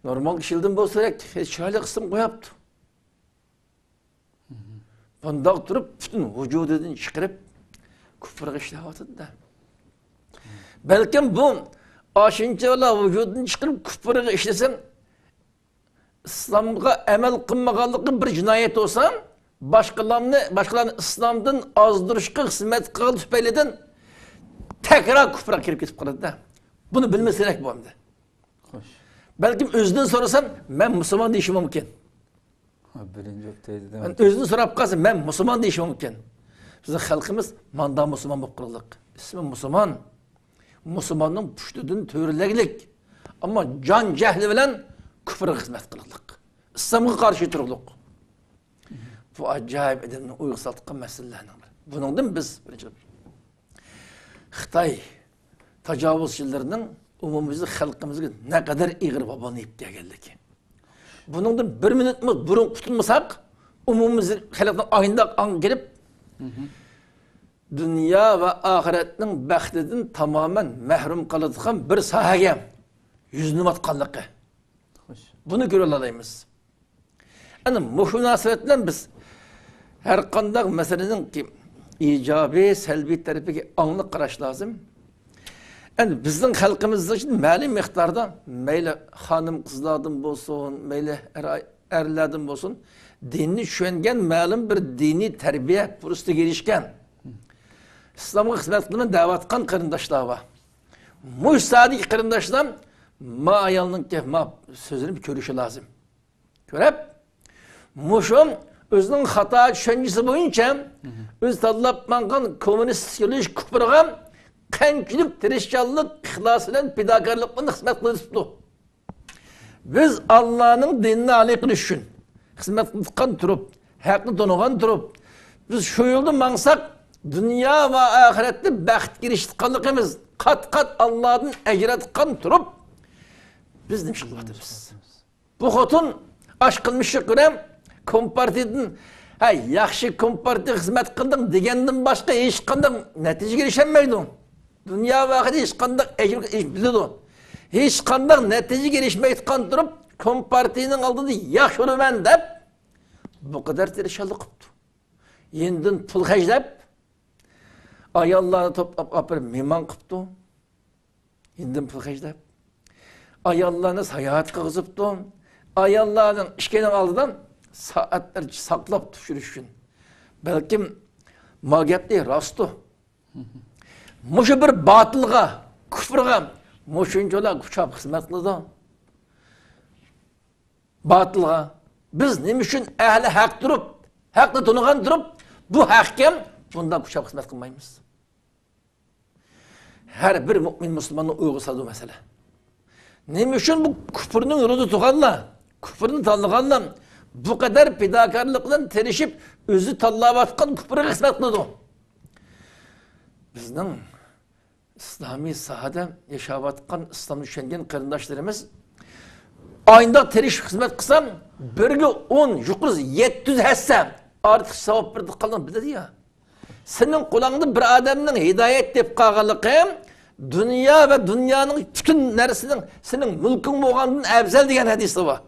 نورمال كىشىلىدىن بولسا كېرەك، چىرايلىق ئىسىم قوياپتۇ. بۇنداق تۇرۇپ، پۈتۈن ۋۇجۇدىدىن چىقىرىپ، كۇفرغا ئىشلەۋاتىدۇ-دە. بەلكىم بۇ ئاشۇنچىۋالا ۋۇجۇدىدىن چىقىرىپ، كۇفرغا ئىشلىسە، ئىسلامغا ئەمەل قىلمىغانلىقى بىر جىنايەت بولسا، باشقىلارنى، باشقىلارنى ئىسلامدىن ئازدۇرۇشقا خىزمەت قىلغان تۈپەيلىدىن تەكرار كۇفرغا كىرىپ كېتىپ قالىدۇ-دە. بۇنى بىلمىسە كېرەك بۇ ئەمدى. خوش. بەلكىم ئۆزىدىن سورىسام، مەن مۇسۇلمان دېيىشى مۇمكىن. ھە، بىرىنچى ئوقتايدىدىن. ئۆزىدىن سوراپ قالسا، مەن مۇسۇلمان دېيىشى مۇمكىن. بىزنىڭ خەلقىمىز ماندا مۇسۇلمان بولۇپ قالغانلىق. ئىسمى مۇسۇلمان. مۇسۇلماننىڭ پۇشتىدىن تۆرىلەگلىك. ئەمما جان جەھلى بىلەن كۇفرغا خىزمەت قىلغانلىق. ئىسلامغا قارشى تۇرغانلىق. بۇ ئاجايىپ ئادەمنى ئويغا سالىدىغان مەسىلىلەرنىڭ بىرى. بۇنىڭدىن بىز بىرىنچى خىتاي تاجاۋۇزچىلىرىنىڭ ئومۇميۈزلۈك خەلقىمىزگە نەقەدەر ئېغىر ۋابالنى ئېلىپ كەلگەنلىكى. بۇنىڭدىن بىر مىنۇتمۇ بۇرۇن قۇتۇلمىساق، ئومۇميۈزلۈك خەلقنىڭ ئاينداق ئاڭغا كىرىپ، دۇنيا ۋە ئاخىرەتنىڭ بەختىدىن تامامەن مەھرۇم قالىدىغان بىر ساھەگە يۈزلىنىۋاتقانلىقى. خوش. بۇنى كۆرۈۋالالايمىز. ئەنە مۇشۇ مۇناسىۋەت بىلەن بىز ھەر قانداق مەسىلىنىڭ ئىجابىي، سەلبىي تەرىپىگە ئاڭلىق قاراش لازىم. ئەمدى بىزنىڭ خەلقىمىز ئۈچۈن مەلۇم مىقداردا مەيلى خانىم-قىزلاردىن بولسۇن، مەيلى ئەر-، ئەرلەردىن بولسۇن، دىننى چۈشەنگەن، مەلۇم بىر دىنىي تەربىيە پۇرسىتىگە ئېرىشكەن، ئىسلامغا خىزمەت قىلىمەن دەۋاتقان قېرىنداشلار بار. مۇشۇ ساھەدىكى قېرىنداشلار ما ئايالنىڭكى ما سۆزىنى كۆرۈشى لازىم. كۆرۈپ، مۇشۇ ئۆزىنىڭ خاتا چۈشەنچىسى بويىچە ئۆزى تاللاپ ماڭغان كوممۇنىستىك يۆنىلىش كۇپرىغا قانچىلىك تىرىشچانلىق، ئىخلاس بىلەن پىداكارلىق بىلەن خىزمەت قىلىۋېتىپتۇ. بىز ئاللانىڭ دىنىنى ئالىي قىلىش ئۈچۈن خىزمەت قىلىۋاتقان تۇرۇپ، ھەقنى تونۇغان تۇرۇپ، بىز شۇ يولدا ماڭساق، دۇنيا ۋە ئاخىرەتتە بەختكە ئېرىشىۋاتقانلىقىمىز، قات-قات ئاللادىن ئەجىر ئالىۋاتقان تۇرۇپ، بىز نېمە ئىش قىلىۋاتىمىز؟ بۇ خوتۇن ئاش قىلمىشلىق بىلەن كومپارتىيىدىن، ھە، ياخشى كومپارتىيە خىزمەت قىلدىڭ دېگەندىن باشقا ھېچقانداق نەتىجىگە ئېرىشەلمەيدۇ. دۇنيا ۋە ئاخىرەتتە ھېچقانداق ئەجىر بىلىدۇ. ھېچقانداق نەتىجىگە ئېرىشمەيدىغان تۇرۇپ، كومپارتىيىنىڭ ئالدىدا ياخشى بولىمەن دەپ، بۇ قەدەر تىرىشچانلىق قىپتۇ. يېنىدىن پۇل خەجلەپ، ئاياللارنى توپلاپ ئاپىرىپ مېھمان قىپتۇ. يېنىدىن پۇل خەجلەپ، ئاياللارنى ساياھەت قىلغۇزۇپتۇ. ئاياللارنىڭ ئىككىنىڭ ئالدىدا سائەتلەرچە ساقلاپ تۇرۇش ئۈچۈن. بەلكىم ما گەپنى راستتۇ. مۇشۇ بىر باتىلغا، كۇفرغا مۇشۇنچىلا كۇچاپ خىزمەت قىلىدۇ. باتىلغا. بىز نېمە ئۈچۈن ئەھلى ھەق تۇرۇپ، ھەقنى تونۇغان تۇرۇپ، بۇ ھەقكە بۇنداق كۇچاپ خىزمەت قىلمايمىز؟ ھەر بىر مۇئمىن مۇسۇلماننىڭ ئويغا سالىدۇ مەسىلە. نېمە ئۈچۈن بۇ كۇفرنىڭ يولىدا تۇرغانلار، كۇفرنى تاللىغانلار بۇ قەدەر پىداكارلىق بىلەن تىرىشىپ، ئۆزى تاللاۋاتقان كۇفرغا خىزمەت قىلىدۇ؟ بىزنىڭ ئىسلامىي ساھەدە ياشاۋاتقان، ئىسلامنى چۈشەنگەن قېرىنداشلىرىمىز ئاينداق تىرىشىپ خىزمەت قىلسا، بىرگە ئون، يۇقىرىسى يەتتە يۈز ھەسسە ئارتۇق ساۋاب بېرىدىغانلىقىنى بىلىدۇ يا. سېنىڭ قولۇڭدا بىر ئادەمنىڭ ھىدايەت تېپىپ قالغانلىقى دۇنيا ۋە دۇنيانىڭ پۈتۈن نەرسىنىڭ سېنىڭ مۈلكۈڭ بولغاندىن ئەۋزەل دېگەن ھەدىسى بار.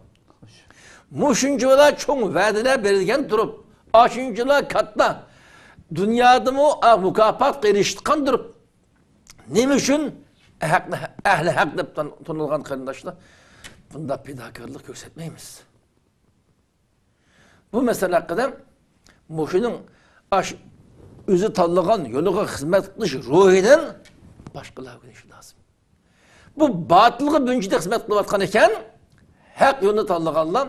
مۇشۇنچىۋالا چوڭ ۋەدىلەر بېرىلگەن تۇرۇپ، ئاشۇنچىلا كاتتا دۇنيادىمۇ مۇكاپاتقا ئېرىشىدىغان تۇرۇپ، نېمە ئۈچۈن ھەقنى، ئەھلى ھەق دەپ تان-، تونۇلغان قېرىنداشلار بۇنداق پىداكارلىق كۆرسەتمەيمىز؟ بۇ مەسىلە ھەققىدە مۇشۇنىڭ ئاش-، ئۆزى تاللىغان يولىغا خىزمەت قىلىش روھىدىن باشقىلار ئۆگىنىشى لازىم. بۇ باتىلغا بۇنچىلىك خىزمەت قىلىۋاتقان ئىكەن، ھەق يولنى تاللىغانلار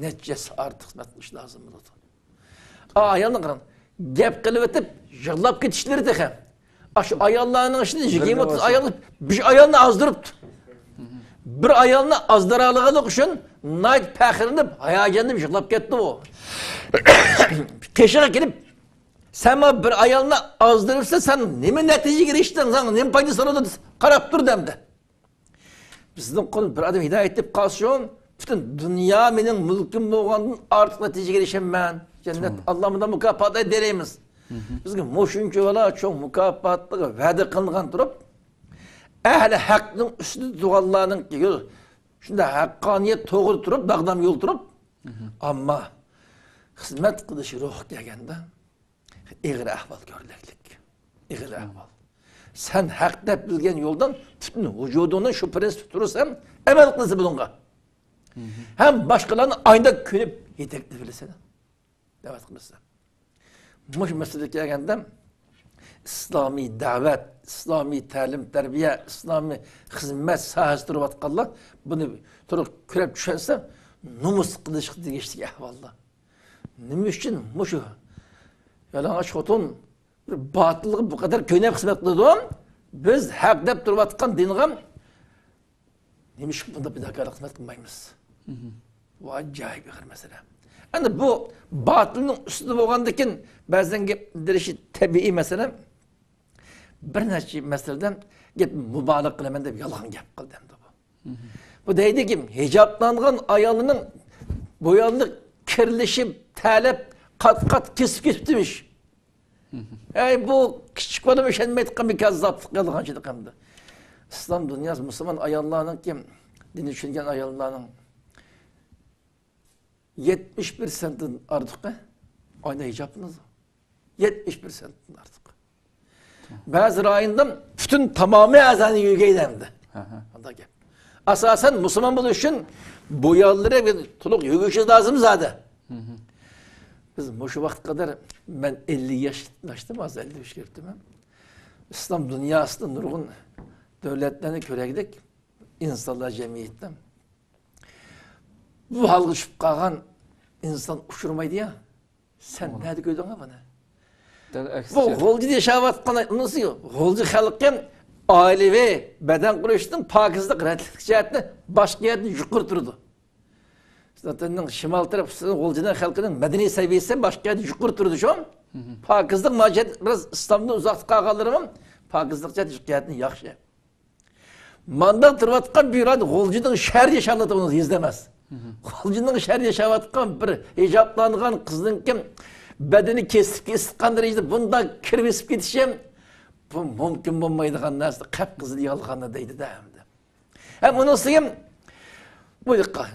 نەچچە ھەسسە ئارتۇق خىزمەت قىلىشى لازىم بولىدۇ. ئا، ئايالنى قاراڭ. گەپ قىلىۋېتىپ يىغلاپ كېتىشلىرى تېخى. ئاشۇ ئاياللارنىڭ ئىچىدە يىگىرمە ئوتتۇز ئايال، بىر ئايالنى ئازدۇرۇپتۇ. بىر ئايالنى ئازدۇرالىغانلىقى ئۈچۈن ناھايىتى پەخىرلىنىپ، ھاياجانلىنىپ يىغلاپ كەتتى ئۇ. قېشىغا كېلىپ، سەن مانا بىر ئايالنى ئازدۇرۇپسەن، سەن نېمە نەتىجىگە ئېرىشتىڭ، ساڭا نېمە پايدىسى بولىدۇ دېسە، قاراپ تۇردى ئەمدى. بىزنىڭ قول بىر ئادەم ھىدايەت تېپىپ قالسۇن، پۈتۈن دۇنيا مېنىڭ مۈلكۈم بولغاندىن ئارتۇق نەتىجىگە ئېرىشەممەن. جەننەت، ئاللا مۇنداق مۇكاپات بېرىمىز. بىزگە مۇشۇنچىۋالا چوڭ مۇكاپاتلىق ۋەدە قىلىنغان تۇرۇپ، ئەھلى ھەقنىڭ ئۈستىدە تۇرغانلارنىڭ شۇنداق ھەققانىيەت توغرا تۇرۇپ، داغدام يول تۇرۇپ، ئەمما خىزمەت قىلىش روھى كەلگەندە، ئېغىر ئەھۋال كۆرۈلەكلىك. ئېغىر ئەھۋال. سەن ھەق دەپ بىلگەن يولدىن پۈتۈن ۋۇجۇدۇڭنى شۇ پىرىنسىپتا تۇرۇسەن، ئەمەل قىلىسەن بۇنىڭغا. ھەم باشقىلارنى ئايدا كۆنۈپ يېتەكلىۋېلىسەن. دەۋەت قىلىسەن. مۇشۇ مەسىلىگە كەلگەندە، ئىسلامىي دەۋەت، ئىسلامىي تەلىم-تەربىيە، ئىسلامىي خىزمەت ساھەسىدە تۇرۇۋاتقانلار بۇنى تولۇق كۆرۈپ چۈشەنسە، نومۇس قىلىشقا تېگىشلىك ئەھۋاللار. نېمە ئۈچۈن مۇشۇ يالىڭاچ خوتۇن بىر باتىلغا بۇ قەدەر كۆيۈنۈپ خىزمەت قىلىدۇ؟ بىز ھەق دەپ تۇرۇۋاتقان دىنغا نېمىشقا بۇنداق پىداكارلىق خىزمەت قىلمايمىز؟ بۇ ئاجايىپ ئېغىر مەسىلە. ئەنە بۇ باتىلنىڭ ئۈستىدە بولغاندىكىن بەزەن گەپ دېيىشى تەبىئىي مەسىلە. بىر نەچچە مەسىلىدە گەپ مۇبالىغە قىلىمەن دەپ يالغان گەپ قىلدى ئەمدى بۇ. بۇ دەيدىكى، ھىجابلانغان ئايالنىڭ بويانلىق كىرلىشىپ، تەلەپ، قات-قات كېسىپ كېتىپتىمىش. ئەي، بۇ كىچىك بالىمۇ ئىشەنمەيدىغان بىر كاززاپلىق، يالغانچىلىق ئەمدى. ئىسلام دۇنياسى، مۇسۇلمان ئاياللارنىڭكى، دىننى چۈشەنگەن ئاياللارنىڭ يەتمىش پىرسەنتتىن ئارتۇقى ئايدا ھىجابلىنىدۇ. يەتمىش پىرسەنتتىن ئارتۇق. بەزى رايوندا پۈتۈن تامامىي ئەزانى يۆگەيدۇ ئەمدى. ئانداق گەپ. ئاساسەن مۇسۇلمان بولۇش ئۈچۈن بۇ يەرلىرى تولۇق يۆگىشى لازىم زادى. بىز مۇشۇ ۋاقىتقا قەدەر، مەن ئەللىك ياش ئاشتىم، ھازىر ئەللىك ئۈچكە كىرىپتىمەن. ئىسلام دۇنياسىدا نۇرغۇن دۆلەتلەرنى كۆرەيلىك، ئىنسانلار جەمئىيىتىدە. بۇ ھالغا چۈشۈپ قالغان ئىنسان ئۇچرىمايدۇ يا. سەن نەدە كۆردۈڭ بۇنى؟ دەل بۇ ئەكسىچە. غۇلجىدا ياشاۋاتقان، ئۇنىسى غۇلجا خەلقى ئائىلىۋى بەدەن قۇرۇشنىڭ پاكىزلىق، رەتلىك جەھەتتە باشقا يەردىن يۇقىرى تۇرىدۇ. زاتەننىڭ شىمال تەرەپ غۇلجىنىڭ خەلقىنىڭ مەدەنىي سەۋىيەسى باشقا يەردىن يۇقىرى تۇرىدۇ شۇ. پاكىزلىق ماجىيەت بىراز ئىسلامدىن ئۇزاقتا قالغانلىرىمۇ پاكىزلىق جەھەتتىن ياخشى. مانداق تۇرۇۋاتقان بىر غۇلجىنىڭ شەھەر ياشاۋاتقان يېزا ئەمەس. غۇلجىنىڭ شەھەر ياشاۋاتقان بىر ھىجابلانغان قىزنىڭكى بەدىنى كېسىپ كېسىتقان دەرىجىدە بۇنداق كىرىپ ئېسىپ كېتىشى، بۇ مۇمكىن بولمايدىغان نەرسە، قەپقىزىل يالغاننى دەيدۇ-دە ئەمدى. ھەم ئۇنىڭ ئۈستىگە بۇ ياققا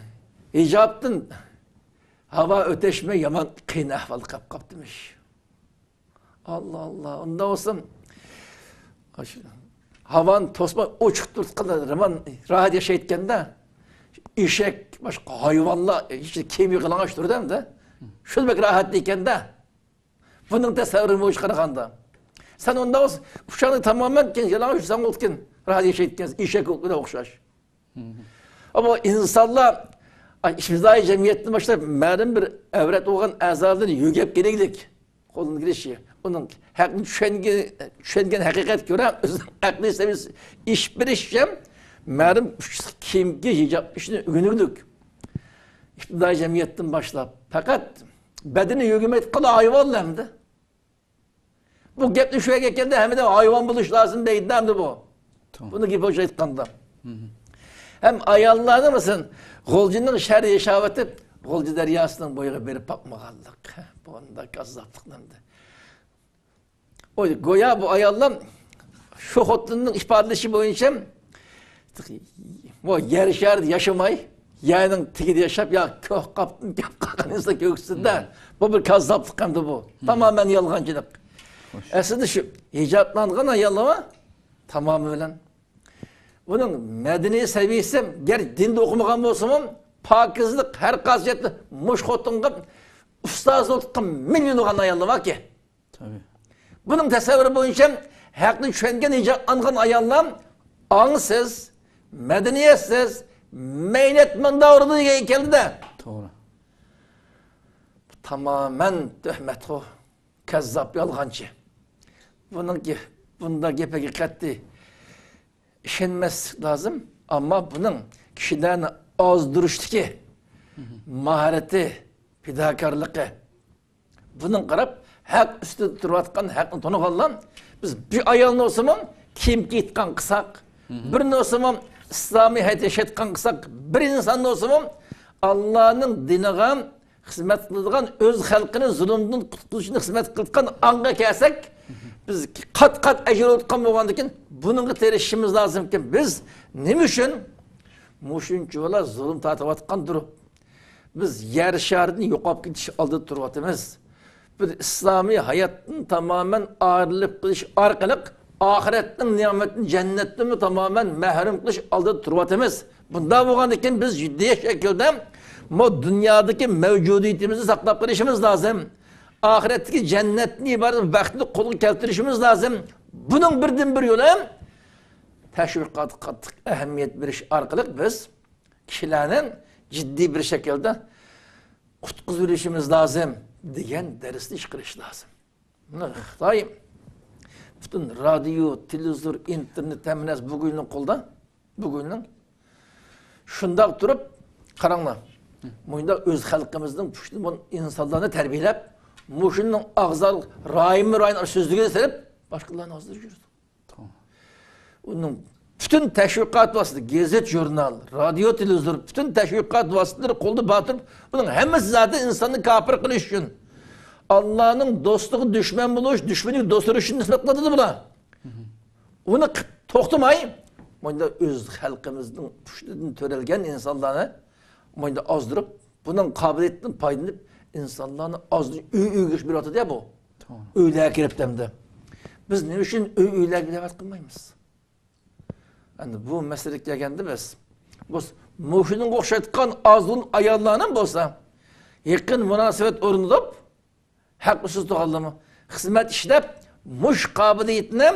ھىجابتىن ھاۋا ئۆتەشمەي يامان قىيىن ئەھۋالغا قاپ قاپتىمىش. ئاللا، ئاللا. ئۇنداق بولسا، ئاشۇ ھاۋانى توسماي ئوچۇق تۇرۇپ قالىدۇ. رامان راھەت ياشايدىكەن-دە. ئېشەك، باشقا ھايۋانلار، ھېچ كىيىم يالىڭاچ تۇرىدۇ ئەمدى. شۇ بەك راھەت ئىكەن-دە. بۇنىڭ تەسەۋۋۇرى بويىچە قارىغاندا. سەن ئۇنداق بولسا، ئۇچاقنى تامامەن كىيىن يالىڭاچ يۈرسەڭ بولىدىكەن. راھەت ياشايدىكەنسەن، ئېشەك ئوخشاش. ئەمما ئىنسانلار، ئاي، ئىپتىدائىي جەمئىيەتتىن باشلاپ مەلۇم بىر ئەۋرەت بولغان ئەزالىرى يۆگەپ كېلىگلىك. قولدىن كېلىشى. ئۇنىڭ ھەقنى چۈشەنگەن، چۈشەنگەن ھەقىقەتكە كۆرە ئۆزىنىڭ ئەقلىي سەۋىيەسى ئېشىپ بېرىشى مەلۇم ئۈچ كىيىم كىيىش، ھىجاب ئىشىنى ئۆگىنىگلىك. ئىپتىدائىي جەمئىيەتتىن باشلاپ پەقەت بەدىنى يۆگىمەيدىغان ھايۋانلار ئەمدى. بۇ گەپنى شۇ يەرگە كەلدى، ھەممىدە ھايۋان بولۇش لازىم دەيدۇ ئەمدى بۇ. توغرا. بۇنى گېپى بويىچە ئېيتقاندا. ھەم ئاياللارنى مەسىلەن، غۇلجىنىڭ شەھىرى ياشاۋېتىپ، غۇلجا دەرياسىنىڭ بويىغا بېرىپ باقمىغانلىق. بۇنداق كاززاپلىق نېمىدە؟ ئۇ گويا بۇ ئاياللار شۇ خوتۇننىڭ ئىپادىلىشى بويىچە، بۇ يەر شارىدا ياشىماي، يەرنىڭ تېگىدە ياشاپ، يا كۆك قاپتىن كەپ قالغان ئىنسان كۆكسىدە. بۇ بىر كاززاپلىق ئەمدى بۇ. تامامەن يالغانچىلىق. ئەسلىدە شۇ ھىجابلانغان ئاياللار تامامى بىلەن. بۇنىڭ مەدەنىي سەۋىيەسى، گەر دىندا ئوقۇمىغان بولسىمۇ، پاكىزلىق ھەر قايسى جەھەتتە مۇشۇ خوتۇنغا ئۇستاز بولۇپ مىليونلىغان ئاياللار باركى. تەبىئىي. بۇنىڭ تەسەۋۋۇرى بويىچە ھەقنى چۈشەنگەن، ھىجابلانغان ئاياللار ئاڭسىز، مەدەنىيەتسىز، مەينەت مەنداۋۇردا دېگەن كەلدى-دە. توغرا. بۇ تامامەن تۆھمەتخو، كەززاپ، يالغانچى. بۇنىڭكى، بۇنداق گەپلەرگە قەتئىي ئىشەنمەسلىك لازىم. ئەمما بۇنىڭ كىشىلەرنى ئازدۇرۇشتىكى ماھارىتى، پىداكارلىقى، بۇنىڭغا قاراپ، ھەق ئۈستىدە تۇرۇۋاتقان، ھەقنى تونۇغانلار، بىز بىر ئايالنى بولسىمۇ كىيىم كىيىتقان قىلساق، بىرنى بولسىمۇ ئىسلامىي ھايات ياشايتقان قىلساق، بىر ئىنساننى بولسىمۇ ئاللانىڭ دىنىغا خىزمەت قىلىدىغان، ئۆز خەلقىنى زۇلۇمدىن قۇتقۇزۇشنى خىزمەت قىلىدىغان ئاڭغا كەلسەك، بىز قات-قات ئەجىر ئالىدىغان بولغاندىكىن، بۇنىڭغا تىرىشىشىمىز لازىمكەن. بىز نېمە ئۈچۈن مۇشۇنچە بالا زۇلۇم تارتىۋاتقاندۇر؟ بىز يەر شارىدىن يوقاپ كېتىش ئالدىدا تۇرۇۋاتىمىز. بىز ئىسلامىي ھاياتتىن تامامەن ئايرىلىپ قېلىش ئارقىلىق ئاخىرەتنىڭ نېمىتىنى، جەننەتتىنمۇ تامامەن مەھرۇم قىلىش ئالدىدا تۇرۇۋاتىمىز. بۇنداق بولغاندىكىن بىز جىددىي شەكىلدە بۇ دۇنيادىكى مەۋجۇدىيىتىمىزنى ساقلاپ قېلىشىمىز لازىم. ئاخىرەتتىكى جەننەتتىن ئىبارەت بەختنى قولغا كەلتۈرۈشىمىز لازىم. بۇنىڭ بىردىنبىر يولى تەشۋىقاتقا قاتتىق ئەھمىيەت بېرىش ئارقىلىق بىز كىشىلەرنى جىددىي بىر شەكىلدە قۇتقۇزۇۋېلىشىمىز لازىم دېگەن دەرسنى چىقىرىش لازىم. مانا خىتاي پۈتۈن رادىيو، تېلېۋىزور، ئىنتېرنېت، ھەممە نەرسە بۇ گۇينىڭ قولىدا. بۇ گۇينىڭ. شۇنداق تۇرۇپ، قاراڭلار. مۇنداق ئۆز خەلقىمىزنىڭ پۇشتىمۇ ئىنسانلارنى تەربىيەلەپ، مۇشۇنىڭ ئاغزال رايىمۇ رايىنى سۆزلىگىلى سېلىپ، باشقىلارنى ھازىر يۈرىدۇ. ئۇنىڭ پۈتۈن تەشۋىقات ۋاسىتە، گېزىت، ژۇرنال، رادىيو، تېلېۋىزور، پۈتۈن تەشۋىقات ۋاسىتىلىرى قولدا بار تۇرۇپ، ئۇنىڭ ھەممىسى زادى ئىنساننى كاپىر قىلىش ئۈچۈن. ئاللانىڭ دوستىغا دۈشمەن بولۇش، دۈشمىنىگە دوست بولۇش ئۈچۈن خىزمەت قىلىۋاتىدۇ بۇلار. ئۇنى قىپ توختىماي، مۇنداق ئۆز خەلقىمىزنىڭ پۇشتىدىن تۆرەلگەن ئىنسانلارنى مۇنداق ئازدۇرۇپ، بۇنىڭ قابىلىيىتىدىن پايدىلىنىپ، ئىنسانلارنى ئازدىن ئۆي ئۆيگە بېرىۋاتىدۇ يا بۇ. توغرا. ئۆيلەرگە كىرىپتۇ ئەمدى. بىز نېمە ئۈچۈن ئۆي ئۆيلەرگە دەۋەت قىلمايمىز؟ ئەمدى بۇ مەسىلىگە كەلگەندە بىز، بۇ مۇشۇنىڭغا ئوخشايدىغان ئازغۇن ئاياللارنىڭ بولسا يېقىن مۇناسىۋەت ئورنىتىپ، ھەق ئۈستىدە تۇرغانلىرىمۇ خىزمەت ئىشلەپ، مۇشۇ قابىلىيىتىنى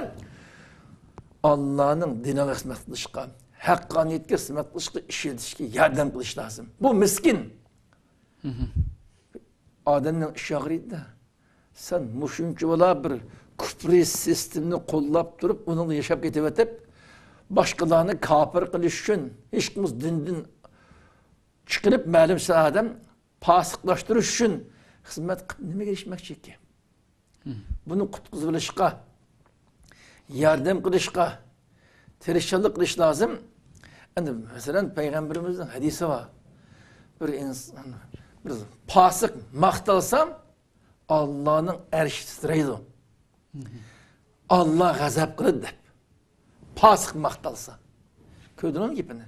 ئاللانىڭ دىنىغا خىزمەت قىلىشقا، ھەققانىيەتكە خىزمەت قىلىشقا ئىشلىتىشكە ياردەم قىلىش لازىم. بۇ مىسكىن. ئادەمنىڭ ئىشى ئاغرىيدۇ. سەن مۇشۇنچە بالا بىر كۇپرى سىستېمىنى قوللاپ تۇرۇپ، ئۇنىڭدا ياشاپ كېتىۋېتىپ، باشقىلارنى كاپىر قىلىش ئۈچۈن، ھېچكىمىز دىندىن چىقىرىپ، مەلۇم ئادەم پاسىقلاشتۇرۇش ئۈچۈن خىزمەت قىلىپ نېمىگە ئېرىشمەكچى ئىكەن؟ بۇنى قۇتقۇزۇۋېلىشقا، ياردەم قىلىشقا تىرىشچانلىق قىلىش لازىم. ئەمدى، مەسىلەن، پەيغەمبىرىمىزنىڭ ھەدىسى بار. بىر ئىنسان، بىر پاسىق ماختالسا، ئاللانىڭ ئەرشى تىترەيدۇ. ئاللا غەزەپ قىلىدۇ دەپ. پاسىق ماختالسا. كۆردۈڭلارمۇ گېپىنى؟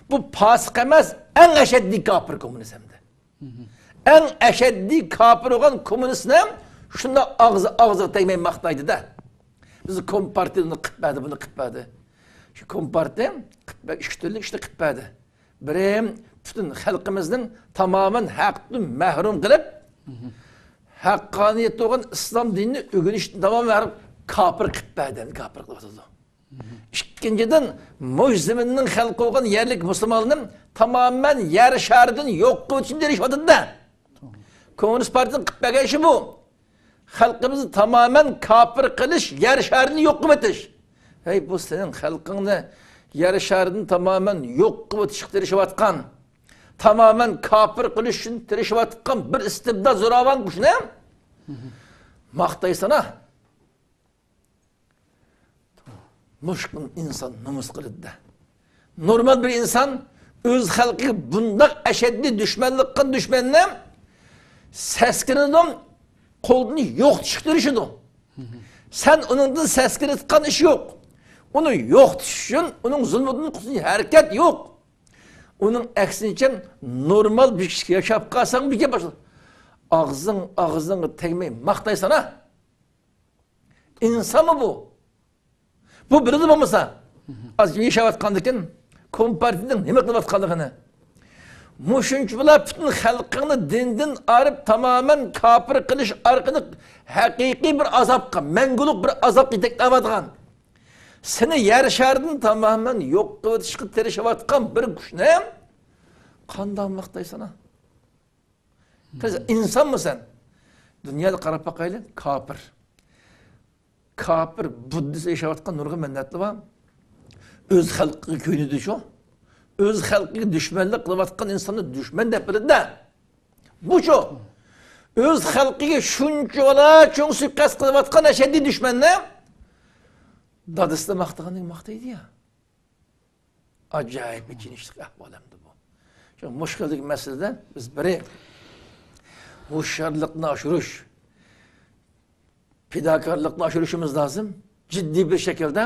بۇ پاسىق ئەمەس، ئەڭ ئەشەددىي كاپىر كوممۇنىست ئەمدى. ئەڭ ئەشەددىي كاپىر بولغان كوممۇنىستنى شۇنداق ئاغزى، ئاغزىغا تەگمەي ماختايدۇ-دە. بىز كومپارتىيە ئۇنى قىلىپ بەردى، بۇنى قىلىپ بەردى. شۇ كومپارتىيە قىلىپ بەر-، ئىككى تۈرلۈك ئىشنى قىلىپ بەردى. بىرى، پۈتۈن خەلقىمىزنى تامامەن ھەقتىن مەھرۇم قىلىپ، ھەققانىيەت بولغان ئىسلام دىنىنى ئۆگىنىشتىن تامامەن مەھرۇم، كاپىر قىلىپ بەردى، كاپىر قىلىۋاتىدۇ. ئىككىنچىدىن، مۇشۇ زېمىننىڭ خەلقى بولغان يەرلىك مۇسۇلمانلارنى تامامەن يەر شارىدىن يوق قىلىۋېتىشنى تىرىشىۋاتىدۇ-دە. كوممۇنىست پارتىيىنىڭ قىلىپ بەرگەن ئىشى بۇ. خەلقىمىزنى تامامەن كاپىر قىلىش، يەر شارىنى يوق قىلىۋېتىش. ھەي، بۇ سېنىڭ خەلقىڭنى يەر شارىدىن تامامەن يوق قىلىۋېتىشقا تىرىشىۋاتقان، تامامەن كاپىر قىلىش ئۈچۈن تىرىشىۋاتقان بىر ئىستىبدات زوراۋان كۈچنى ماختايسانا. مۇشۇ ئىنسان نومۇس قىلىدۇ-دە. نورمال بىر ئىنسان ئۆز خەلقىگە بۇنداق ئەشەددىي دۈشمەنلىك قىلغان دۈشمەننى سەسكىنىدۇ، قولىنى يوقىتىشقا تىرىشىدۇ. سەن ئۇنىڭدىن سەسكىنىۋاتقان ئىش يوق. ئۇنى يوقىتىش ئۈچۈن ئۇنىڭ زۇلمىدىن قۇتۇلۇش ھەرىكەت يوق. ئۇنىڭ ئەكسىنچە، نورمال بىر كىشى ياشاپ قالساڭ، بىر گەپ باشقا. ئاغزىڭ ئاغزىڭغا تەگمەي ماختايسانا. ئىنسانمۇ بۇ؟ بۇ بىلىدۇ بولمىسا، ئاز ياشاۋاتقاندىكىن، كومپارتىيىنىڭ نېمە قىلىۋاتقانلىقىنى. مۇشۇنچە بىلا پۈتۈن خەلقىڭنى دىندىن ئايرىپ، تامامەن كاپىر قىلىش ئارقىلىق ھەقىقىي بىر ئازابقا، مەڭگۈلۈك بىر ئازابقا يېتەكلەۋاتقان، سېنى يەر شارىدىن تامامەن يوق قىلىۋېتىشقا تىرىشىۋاتقان بىر كۈچنى قانداق ماختايسانا؟ قىز، ئىنسانمۇ سەن؟ دۇنيادا قاراپ باقايلى، كاپىر. كاپىر، بۇددىست ياشاۋاتقان نۇرغۇن مىللەتلەر بار. ئۆز خەلقىگە كۆيۈنىدۇ شۇ. ئۆز خەلقىگە دۈشمەنلىك قىلىۋاتقان ئىنساننى دۈشمەن دەپ بىلىدۇ-دە. بۇ شۇ. ئۆز خەلقىگە شۇنچىۋالا چوڭ سۇيىقەست قىلىۋاتقان ئەشەددىي دۈشمەننى دادىسىنى ماختىغاندەك ماختايدۇ يا. ئاجايىپ ئېچىنىشلىق ئەھۋال ئەمدى بۇ. شۇ مۇشۇ خىلدىكى مەسىلىدە بىز بىرى ھوشيارلىقنى ئاشۇرۇش، پىداكارلىقنى ئاشۇرۇشىمىز لازىم. جىددىي بىر شەكىلدە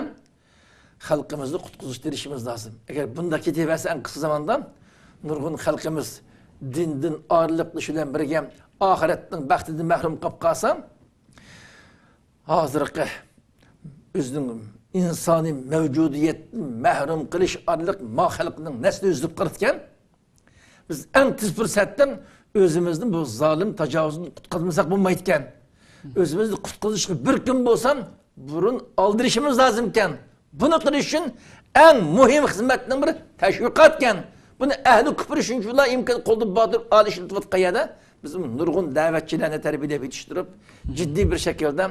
خەلقىمىزنى قۇتقۇزۇشقا تىرىشىشىمىز لازىم. ئەگەر بۇنداق كېتىۋەرسە، ئەڭ قىسقا زاماندا نۇرغۇن خەلقىمىز دىندىن ئايرىلىپ قېلىش بىلەن بىرگە ئاخىرەتنىڭ بەختىدىن مەھرۇم قاپ قالسا، ھازىرقى ئۆزىنىڭ ئىنسانىي مەۋجۇدىيەتتىن مەھرۇم قىلىش ئارقىلىق ما خەلقنىڭ نەسلى ئۈزۈلۈپ قالىدىكەن. بىز ئەڭ تېز پۇرسەتتە ئۆزىمىزنى بۇ زالىم تاجاۋۇزدىن قۇتقۇزمىساق بولمايدىكەن. ئۆزىمىزنى قۇتقۇزۇشقا بىر كۈن بولسا بۇرۇن ئالدىرىشىمىز لازىمكەن. بۇنى قىلىش ئۈچۈن ئەڭ مۇھىم خىزمەتنىڭ بىرى تەشۋىقاتكەن. بۇنى ئەھلى كۇپر شۇنچىۋالا ئىمكان قولدا بار تۇرۇپ ئالىشىۋاتقان يەردە بىز نۇرغۇن دەۋەتچىلەرنى تەربىيەلەپ يېتىشتۈرۈپ، جىددىي بىر شەكىلدە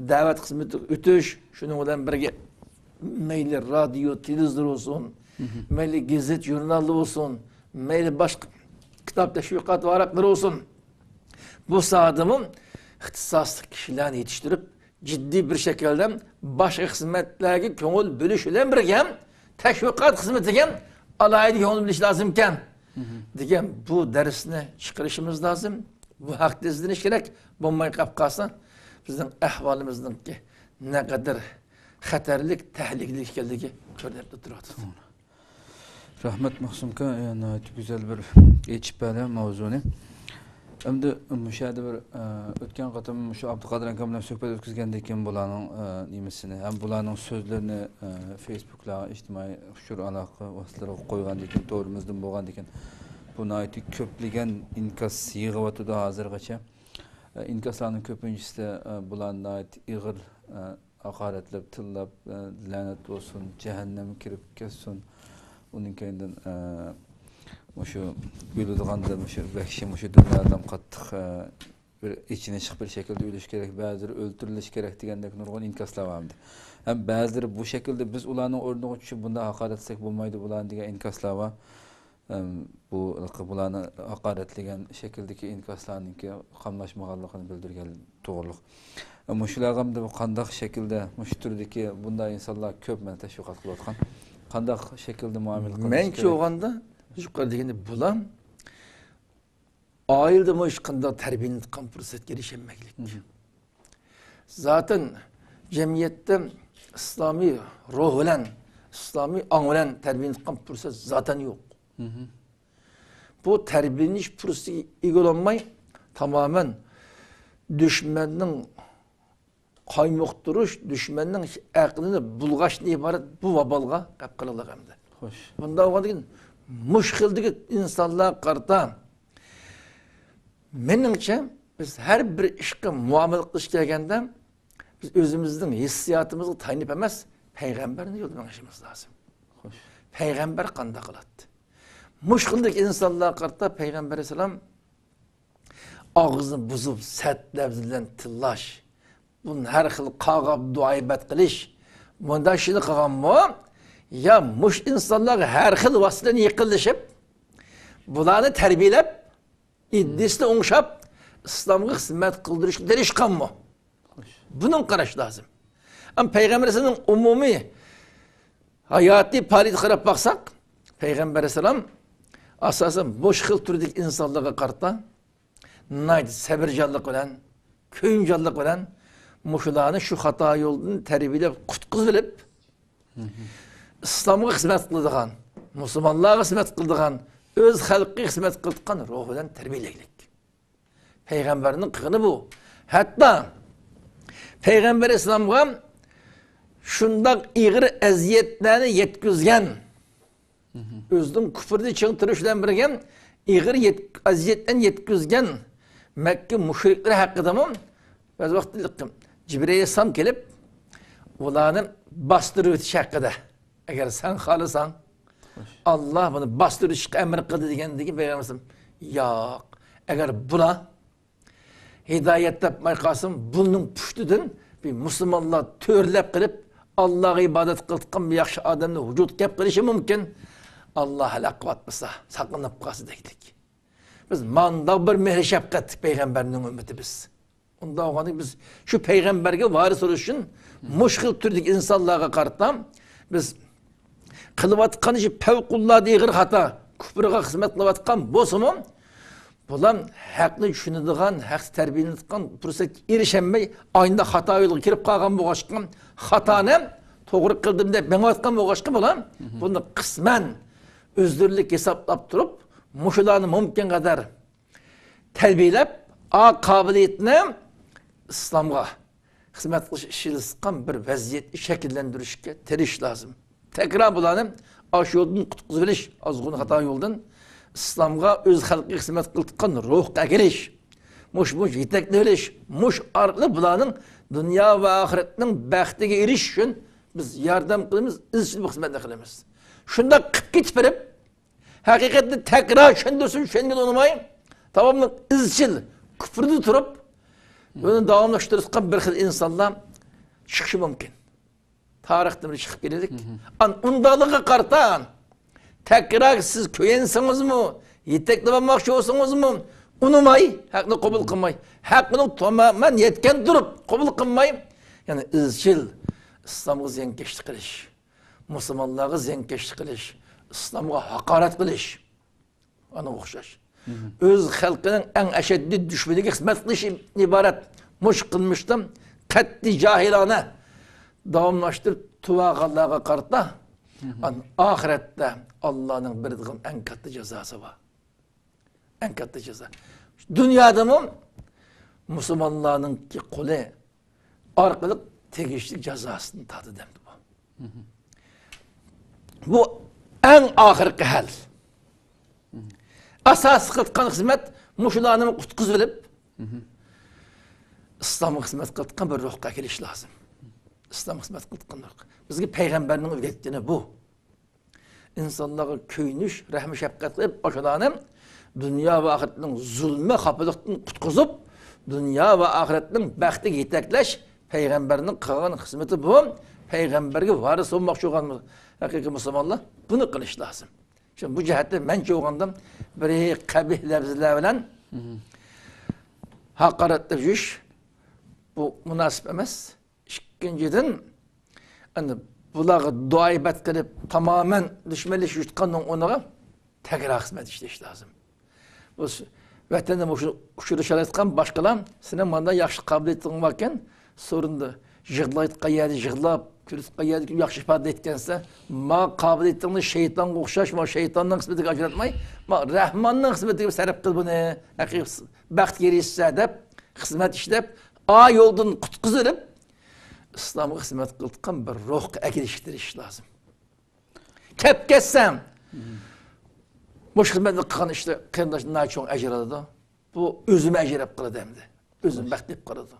دەۋەت خىزمىتىگە ئۆتۈش، شۇنىڭ بىلەن بىرگە مەيلى رادىيو، تېلېۋىزور بولسۇن، مەيلى گېزىت، ژۇرناللار بولسۇن، مەيلى باشقا كىتاب تەشۋىقات ۋاراقلىرى بولسۇن، بۇ ساھەدىمۇ ئىختىساسلىق كىشىلەرنى يېتىشتۈرۈپ، جىددىي بىر شەكىلدە باشقا خىزمەتلەرگە كۆڭۈل بۆلۈش بىلەن بىرگە، تەشۋىقات خىزمىتىگە ئالاھىدە كۆڭۈل بۆلۈش لازىمكەن، دېگەن بۇ دەرسنى چىقىرىشىمىز لازىم. بۇ ھەقتە ئىزدىنىش كېرەك. بولماي قاپ قالسا، بىزنىڭ ئەھۋالىمىزنىڭكى نەقەدەر خەتەرلىك، تەھلىكىلىك ئىكەنلىكى كۆرۈنۈپ تۇرۇۋاتىدۇ. رەھمەت، مەخسۇم ئاكا، ناھايىتى گۈزەل بىر ئېچىپ بەردى ماۋزۇنى. ئەمدى مۇشۇ يەردە بىر، ئە، ئۆتكەن قېتىم مۇشۇ ئابدۇقادىر ئاكام بىلەن سۆھبەت ئۆتكۈزگەندىن كېيىن بۇلارنىڭ، ئە، نېمىسىنى ھەم بۇلارنىڭ سۆزلىرىنى، ئە، فېيسبۇكلارغا، ئىجتىمائىي ئۇچۇر ئالاقە ۋاسىتىلىرىغا قويغاندىن كېيىن، تورىمىزدىن بولغاندىن كېيىن، بۇ ناھايىتى كۆپلىگەن ئىنكاس يىغىۋاتىدۇ ھازىرغىچە. ئە، ئىنكاسلارنىڭ كۆپىنچىسىدە، ئە، بۇلار ناھايىتى ئېغىر، ئە، ھاقارەتلەپ، تىللاپ، ئە، لەنەت بولسۇن، جەھەننەمگە كىرىپ كەتسۇن. ئۇنىڭ كەينىدىن، ئە، مۇشۇ ئۆلىدىغاندا مۇشۇ ۋەھشىي مۇشۇ دۇنيادىن قاتتىق، ئە، بىر ئېچىنىشلىق بىر شەكىلدە ئۆلۈش كېرەك، بەزىلىرى ئۆلتۈرۈلۈش كېرەك دېگەندەك نۇرغۇن ئىنكاسلار بار ئەمدى. ھەم بەزىلىرى بۇ شەكىلدە بىز ئۇلارنىڭ ئورنىغا چۈشۈپ بۇنداق ھاقارەتلىسەك بولمايدۇ بۇلارنى دېگەن ئىنكاسلار بار. ئەم، بۇ، بۇلارنى ھاقارەتلىگەن شەكىلدىكى ئىنكاسلارنىڭكى قاملاشمىغانلىقىنى بىلدۈرگەن توغرۇلۇق. ئەم، مۇشۇلارغا ئەمدى قانداق شەكىلدە مۇشۇ تۈردىكى بۇنداق ئىنسانلار كۆپ مانا تەشۋىقات قىلىۋاتقان. قانداق شەكىلدە مۇئامىلە قىلىش مەنچە كېرەك؟ بولغاندا، يۇقىرىدا دېگەندەك بۇلار ئائىلىدىمۇ ھېچقانداق تەربىيەلىنىۋاتقان پۇرسەتكە ئېرىشەلمەيلىك. مم. زاتەن جەمئىيەتتە ئىسلامىي روھ بىلەن، ئىسلامىي ئاڭ بىلەن تەربىيەلىنىۋاتقان پۇرسەت زاتەن يوق. مم. بۇ تەربىيەلىنىش پۇرسىتىگە ئىگە بولالماي، تامامەن دۈشمەننىڭ قايمۇقتۇرۇش، دۈشمەننىڭ ئەقلىنى بۇلغاشتىن ئىبارەت بۇ ۋابالغا غەپ قىلىڭلار ئەمدى. خوش. بۇنداق بولغاندىكىن مۇشۇ خىلدىكى ئىنسانلارغا قارىتا مېنىڭچە، بىز ھەر بىر ئىشقا مۇئامىلە قىلىش كەلگەندە، بىز ئۆزىمىزنىڭ ھېسسىياتىمىزغا تايىنىپ ئەمەس، پەيغەمبەرنىڭ يولىدا مېڭىشىمىز لازىم. خوش. پەيغەمبەر قانداق قىلاتتى؟ مۇشۇ خىلدىكى ئىنسانلارغا قارىتا پەيغەمبەر ئەلەيھىسسالام ئاغزىنى بۇزۇپ، سەت لەپزى بىلەن تىللاش، بۇنى ھەر خىل قاغاپ دۇئا-ئىبادەت قىلىش، مۇنداق ئىشنى قىلغانمۇ؟ يا مۇشۇ ئىنسانلارغا ھەر خىل ۋاسىتە بىلەن يېقىنلىشىپ، بۇلارنى تەربىيەلەپ، ئىدىيىسىنى ئوڭشاپ، ئىسلامغا خىزمەت قىلدۇرۇشقا تىرىشقانمۇ؟ خوش. بۇنىڭ قاراش لازىم. ئەمما پەيغەمبەر ئەلەيھىسسالامنىڭ ئومۇمىي ھاياتىي پائالىيىتىگە قاراپ باقساق، پەيغەمبەر ئەلەيھىسسالام ئاساسەن مۇشۇ خىل تۈردىكى ئىنسانلارغا قارىتا ناھايىتى سەۋرچانلىق بىلەن، كۆيۈمچانلىق بىلەن مۇشۇلارنى شۇ خاتا يولدىن تەربىيەلەپ قۇتقۇزۇۋېلىپ، مم. ئىسلامغا خىزمەت قىلىدىغان، مۇسۇلمانلارغا خىزمەت قىلىدىغان، ئۆز خەلقىگە خىزمەت قىلىدىغان روھ بىلەن تەربىيەلەيلىك. پەيغەمبەرنىڭ قىلغىنى بۇ. ھەتتا پەيغەمبەر ئەلەيھىسسالامغا شۇنداق ئېغىر ئەزىيەتلەرنى يەتكۈزگەن، مم. ئۆزىنىڭ كۇفرىنى چىڭ تۇرۇش بىلەن بىرگە ئېغىر يەت-، ئەزىيەتلەرنى يەتكۈزگەن مەككە مۇشرىكلىرى ھەققىدىمۇ بەزى ۋاقىتتا جىبرىئىل ئەلەيھىسسالام كېلىپ، ئۇلارنى باستۇرۇۋېتىش ھەققىدە، ئەگەر سەن خالىساڭ، خوش. ئاللا بۇنى باستۇرۇشقا ئەمر قىلدى دېگەندىن كېيىن پەيغەمبەر ئەلەيھىسسالام، ياق، ئەگەر بۇلار ھىدايەت تاپماي قالسىمۇ، بۇنىڭ پۇشتىدىن بىر مۇسۇلمانلار تۆرىلەپ قېلىپ، ئاللاغا ئىبادەت قىلىدىغان بىر ياخشى ئادەمنىڭ ۋۇجۇدقا كېلىپ قېلىشى مۇمكىن. ئاللا ھالاك قىلىۋاتمىسا، ساقلىنىپ قالسا دەيدىلىك. بىز مانداق بىر مېھرى شەپقەتلىك پەيغەمبەرنىڭ ئۈممىتى بىز. ئۇنداق بولغاندىكىن بىز شۇ پەيغەمبەرگە ۋارىس بولۇش ئۈچۈن مۇشۇ خىل تۈردىكى ئىنسانلارغا قارىتا بىز قىلىۋاتقان ئىشى پەۋقۇلئاددە ئېغىر خاتا، كۇپرىغا خىزمەت قىلىۋاتقان بولسىمۇ، بۇلار ھەقنى چۈشىنىدىغان، ھەق تەربىيەلىنىدىغان پۇرسەتكە ئېرىشەلمەي، ئاينىدا خاتا يولغا كىرىپ قالغان بولغاچقا، خاتانى توغرا قىلدىم دەپ مېڭىۋاتقان بولغاچقا، بۇلار بۇنى قىسمەن ئۆزلىرىلىك ھېسابلاپ تۇرۇپ، مۇشۇلارنى مۇمكىنقەدەر تەربىيەلەپ، ئا قابىلىيەتنى ئىسلامغا خىزمەت قىلىش ئىشلىسىققان بىر ۋەزىيەتنى شەكىللەندۈرۈشكە تىرىشىش لازىم. تەكرار بۇلارنى ئاشۇ يولدىن قۇتقۇزۇۋېلىش، ئازغۇن خاتا يولدىن ئىسلامغا، ئۆز خەلقىگە خىزمەت قىلىدىغان روھقا ئەكېلىش، مۇش، مۇش يېتەكلىۋېلىش، مۇش ئارقىلىق بۇلارنىڭ دۇنيا ۋە ئاخىرەتنىڭ بەختىگە ئېرىشىش ئۈچۈن بىز ياردەم قىلىمىز، ئىزچىل بۇ خىزمەتنى قىلىمىز. شۇنداق قىلىپ كېتىپ بېرىپ، ھەقىقەتنى تەكرار چۈشەندۈرسىمۇ چۈشەنگىلى ئۇنىماي، داۋاملىق ئىزچىل كۇفرىدا تۇرۇپ، بۇنى داۋاملاشتۇرۇۋاتقان بىر خىل ئىنسانلار چىقىشى مۇمكىن. تارىختىن بىر چىقىپ كېلىدۇ. مم. ئان-، ئۇنداقلىقىغا قارىتا، تەكرار سىز كۆيۈنسىڭىزمۇ، يېتەكلەپ ئالماقچى بولسىڭىزمۇ، ئۇنىماي، ھەقنى قوبۇل قىلماي، ھەقنى تامامەن يەتكەن تۇرۇپ قوبۇل قىلماي، يەنى ئىزچىل ئىسلامغا زىيانكەشلىك قىلىش، مۇسۇلمانلارغا زىيانكەشلىك قىلىش، ئىسلامغا ھاقارەت قىلىش. ئانىڭغا ئوخشاش. مم. ئۆز خەلقىنىڭ ئەڭ ئەشەددىي دۈشمىنىگە خىزمەت قىلىش ئىبارەت مۇشۇ قىلمىشتىن قەتئىي جاھىلانە داۋاملاشتۇرۇپ تۇرۇۋالغانلارغا قارىتا، مم، ئان-، ئاخىرەتتە ئاللانىڭ بېرىدىغان ئەڭ كاتتا جازاسى بار. ئەڭ كاتتا جازا. دۇنيادىمۇ مۇسۇلمانلارنىڭكى قولى ئارقىلىق تېگىشلىك جازاسىنى تارتىدۇ ئەمدى بۇ. بۇ ئەڭ ئاخىرقى ھەل. ئاساسىي قىلىدىغان خىزمەت مۇشۇلارنى قۇتقۇزۇۋېلىپ، ئىسلامغا خىزمەت قىلىدىغان بىر روھقا كېلىش لازىم. ئىسلامغا خىزمەت قىلىدىغان روھ. بىزگە پەيغەمبەرنىڭ ئۆگەتكىنى بۇ. ئىنسانلارغا كۆيۈنۈش، رەھمى شەپقەت قىلىپ، ئاشۇلارنى دۇنيا ۋە ئاخىرەتنىڭ زۇلمى، خاپىلىقتىن قۇتقۇزۇپ، دۇنيا ۋە ئاخىرەتنىڭ بەختىگە يېتەكلەش پەيغەمبەرنىڭ قىلغان خىزمىتى بۇ. پەيغەمبەرگە ۋارىس بولماقچى بولغان ھەقىقىي مۇسۇلمانلار بۇنى قىلىش لازىم. شۇ بۇ جەھەتتە مەنچە بولغاندا بىر قەبىھ لەپزلەر بىلەن ھاقارەتلەپ يۈرۈش بۇ مۇناسىپ ئەمەس. ئىككىنچىدىن، ئەنە بۇلارغا دۇئايىبەت قىلىپ، تامامەن دۈشمەنلىشىپ يۈرۈۋاتقاننىڭ ئورنىغا تەگرا خىزمەت ئىشلەش لازىم. بۇ س-، ۋەتەندە مۇشۇ ئۇچرىشالايدىغان باشقىلار، سېنىڭ مانداق ياخشى قابىلىيىتىڭ باركەن، سورۇندا يىغلايدىغان يەردە يىغلاپ، كۈلىدىغان يەردە كۈلۈپ، ياخشى ئىپادە ئېيتكەنسەن، ما قابىلىيىتىڭنى شەيتانغا ئوخشاش، ما شەيتاننىڭ خىزمىتىگە ئاجراتماي، ما رەھماننىڭ خىزمىتىگە سەرپ قىل بۇنى، ھەقىقىي بەختكە ئېرىشىسەن دەپ خىزمەت ئىشلەپ، ئا يولدىن قۇتقۇزۇلۇپ، ئىسلامغا خىزمەت قىلىدىغان بىر روھقا ئەكېلىشكە تىرىشىش لازىم. كەپ كەتسەم، مۇشۇ خىزمەتنى قىلغان ئىشتا قېرىنداشلار ناھايىتى چوڭ ئەجىر ئالىدۇ. بۇ ئۆزىمۇ ئەجىر ئېلىپ قالىدۇ ئەمدى. ئۆزىمۇ بەختلىك قالىدۇ.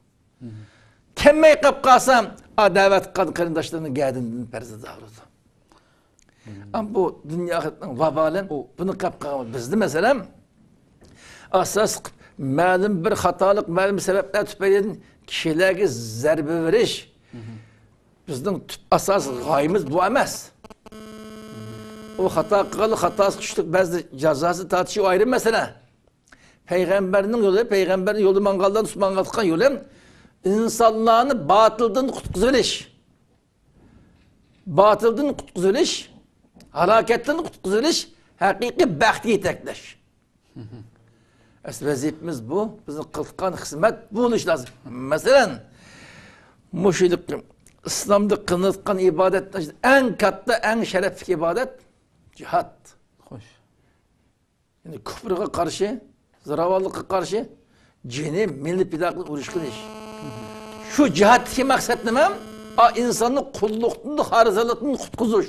كەلمەي قاپ قالسام، ئا دەۋەت قىلغان قېرىنداشلارنىڭ گەدىنىدىن پەرزەنت ئاغرىدۇ. ئەم بۇ دۇنيا ئاخىرەتنىڭ ۋابالى، بۇنى قاپ قالغان بىزدە مەسىلەن، ئاساس مەلۇم بىر خاتالىق، مەلۇم سەۋەبلەر تۈپەيلىدىن كىشىلەرگە زەربە بېرىش، بىزنىڭ تۈپ ئاساس غايىمىز بۇ ئەمەس. ئۇ خاتا قىلغانلار خاتاسىغا چۈشتى، بەزىدە جازاسى تارتىشى ئۇ ئايرى مەسىلە. پەيغەمبەرنىڭ يولى، پەيغەمبەرنىڭ يولى ماڭغانلار، ماڭغانلار يولى ئىنسانلارنى باتىلدىن قۇتقۇزۇۋېلىش. باتىلدىن قۇتقۇزۇۋېلىش، ھالاكەتتىن قۇتقۇزۇۋېلىش، ھەقىقىي بەختكە يېتەكلەش. ئەسلى ۋەزىپىمىز بۇ، بىزنىڭ قىلىدىغان خىزمەت بۇ بولۇشى لازىم. مەسىلەن، مۇشۇ ئىسلامدا قىلىنىدىغان ئىبادەت ئەڭ كاتتا، ئەڭ شەرەپلىك ئىبادەت جىھاد. خوش. يەنى كۇفرغا قارشى، زوراۋانلىققا قارشى جېنى، مېلىنى پىدا قىلىپ ئۇرۇش قىلىش. شۇ جىھادتىكى مەقسەت نېمە؟ ئا، ئىنساننى قۇللۇقتىن، خارىزانلىقتىن قۇتقۇزۇش.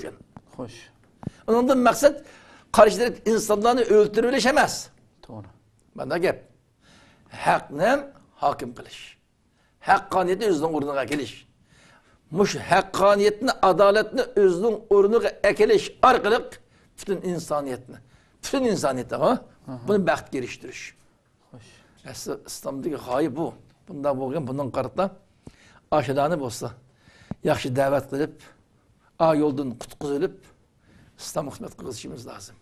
خوش. ئۇنىڭدىن مەقسەت قارشى تەرەپ ئىنسانلارنى ئۆلتۈرۈۋېلىش ئەمەس. توغرا. مانا گەپ. ھەقنى ھاكىم قىلىش. ھەققانىيەتنى ئۆزىنىڭ ئورنىغا ئەكېلىش. مۇشۇ ھەققانىيەتنى، ئادالەتنى ئۆزىنىڭ ئورنىغا ئەكېلىش ئارقىلىق پۈتۈن ئىنسانىيەتنى، پۈتۈن ئىنسانىيەتنى، ھە؟ ئاھا. بۇنى بەختكە ئېرىشتۈرۈش. خوش. ئەسلى ئىسلامدىكى غايە بۇ. بۇنداق بولغان، بۇنىڭغا قارىتا ئاشۇلارنى بولسا ياخشى دەۋەت قىلىپ، ئا يولدىن قۇتقۇزۇۋېلىپ، ئىسلامغا خىزمەت قىلىشىمىز لازىم.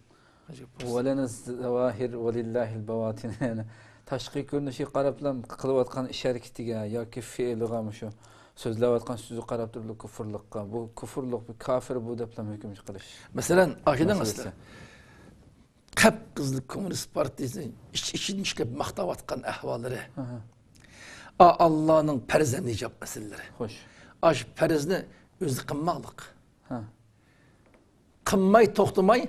ۋەلەنە زاۋاھىر ۋەلىللاھىل بەۋاتىن. يەنى تاشقى كۆرۈنۈشىگە قاراپلا قىلىۋاتقان ئىش ھەرىكىتىگە ياكى فېئىلىغا، مۇشۇ سۆزلەۋاتقان سۆزىگە قاراپ تۇرۇپ كۇفۇرلۇققا، بۇ كۇفۇرلۇق، بۇ كافىر بۇ دەپلا ھۆكۈم قىلىش. مەسىلەن، ئاشۇنىڭ مەسىلىسى. ئەسلى قەپ-قىزىل كوممۇنىست پارتىيىسى ئىچ-، ئىچىدىن چىقىپ ماختاۋاتقان ئەھۋاللىرى. ئا، ئاللانىڭ پەرزەنت ھىجاب مەسىلىلىرى. خوش. ئاشۇ پەرزنى ئۆزى قىلماقلىق. ھە. قىلماي توختىماي،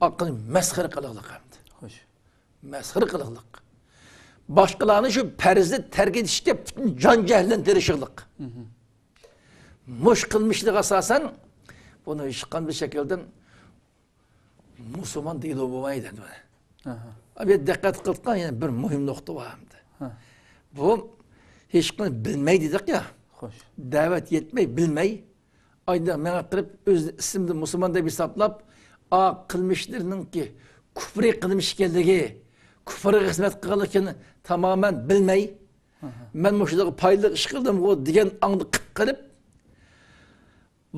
ئاقىل مەسخىرە قىلىقلىق ئەمدى. خوش. مەسخىرە قىلىقلىق. باشقىلارنى شۇ پەرزنى تەرك ئېتىشكە پۈتۈن جان جەھلىدىن تىرىشىقلىق. مۇش قىلمىشلىق ئاساسەن، بۇنى ھېچقانداق شەكىلدىن مۇسۇلمان دېگىلى بولمايدۇ ئەمدى. ئاھا. بۇ يەردە دىققەت قىلىدىغان يەنە بىر مۇھىم نۇقتا بار ئەمدى. ھە. بۇ ھېچقىسى بىلمەي دېدۇق يا. خوش. دەۋەت يەتمەي، بىلمەي، ئايدا مېڭە قىلىپ، ئۆز ئىسمىدا مۇسۇلمان دەپ ھېسابلاپ، ئا قىلمىشلىرىنىڭكى كۇفرىي قىلمىش ئىكەنلىكى، كۇفرغا خىزمەت قىلغانلىقىنى تامامەن بىلمەي، ئاھا. مەن مۇشۇنداق پايدىلىق ئىش قىلدىمغۇ دېگەن ئاڭدا قىپ قىلىپ،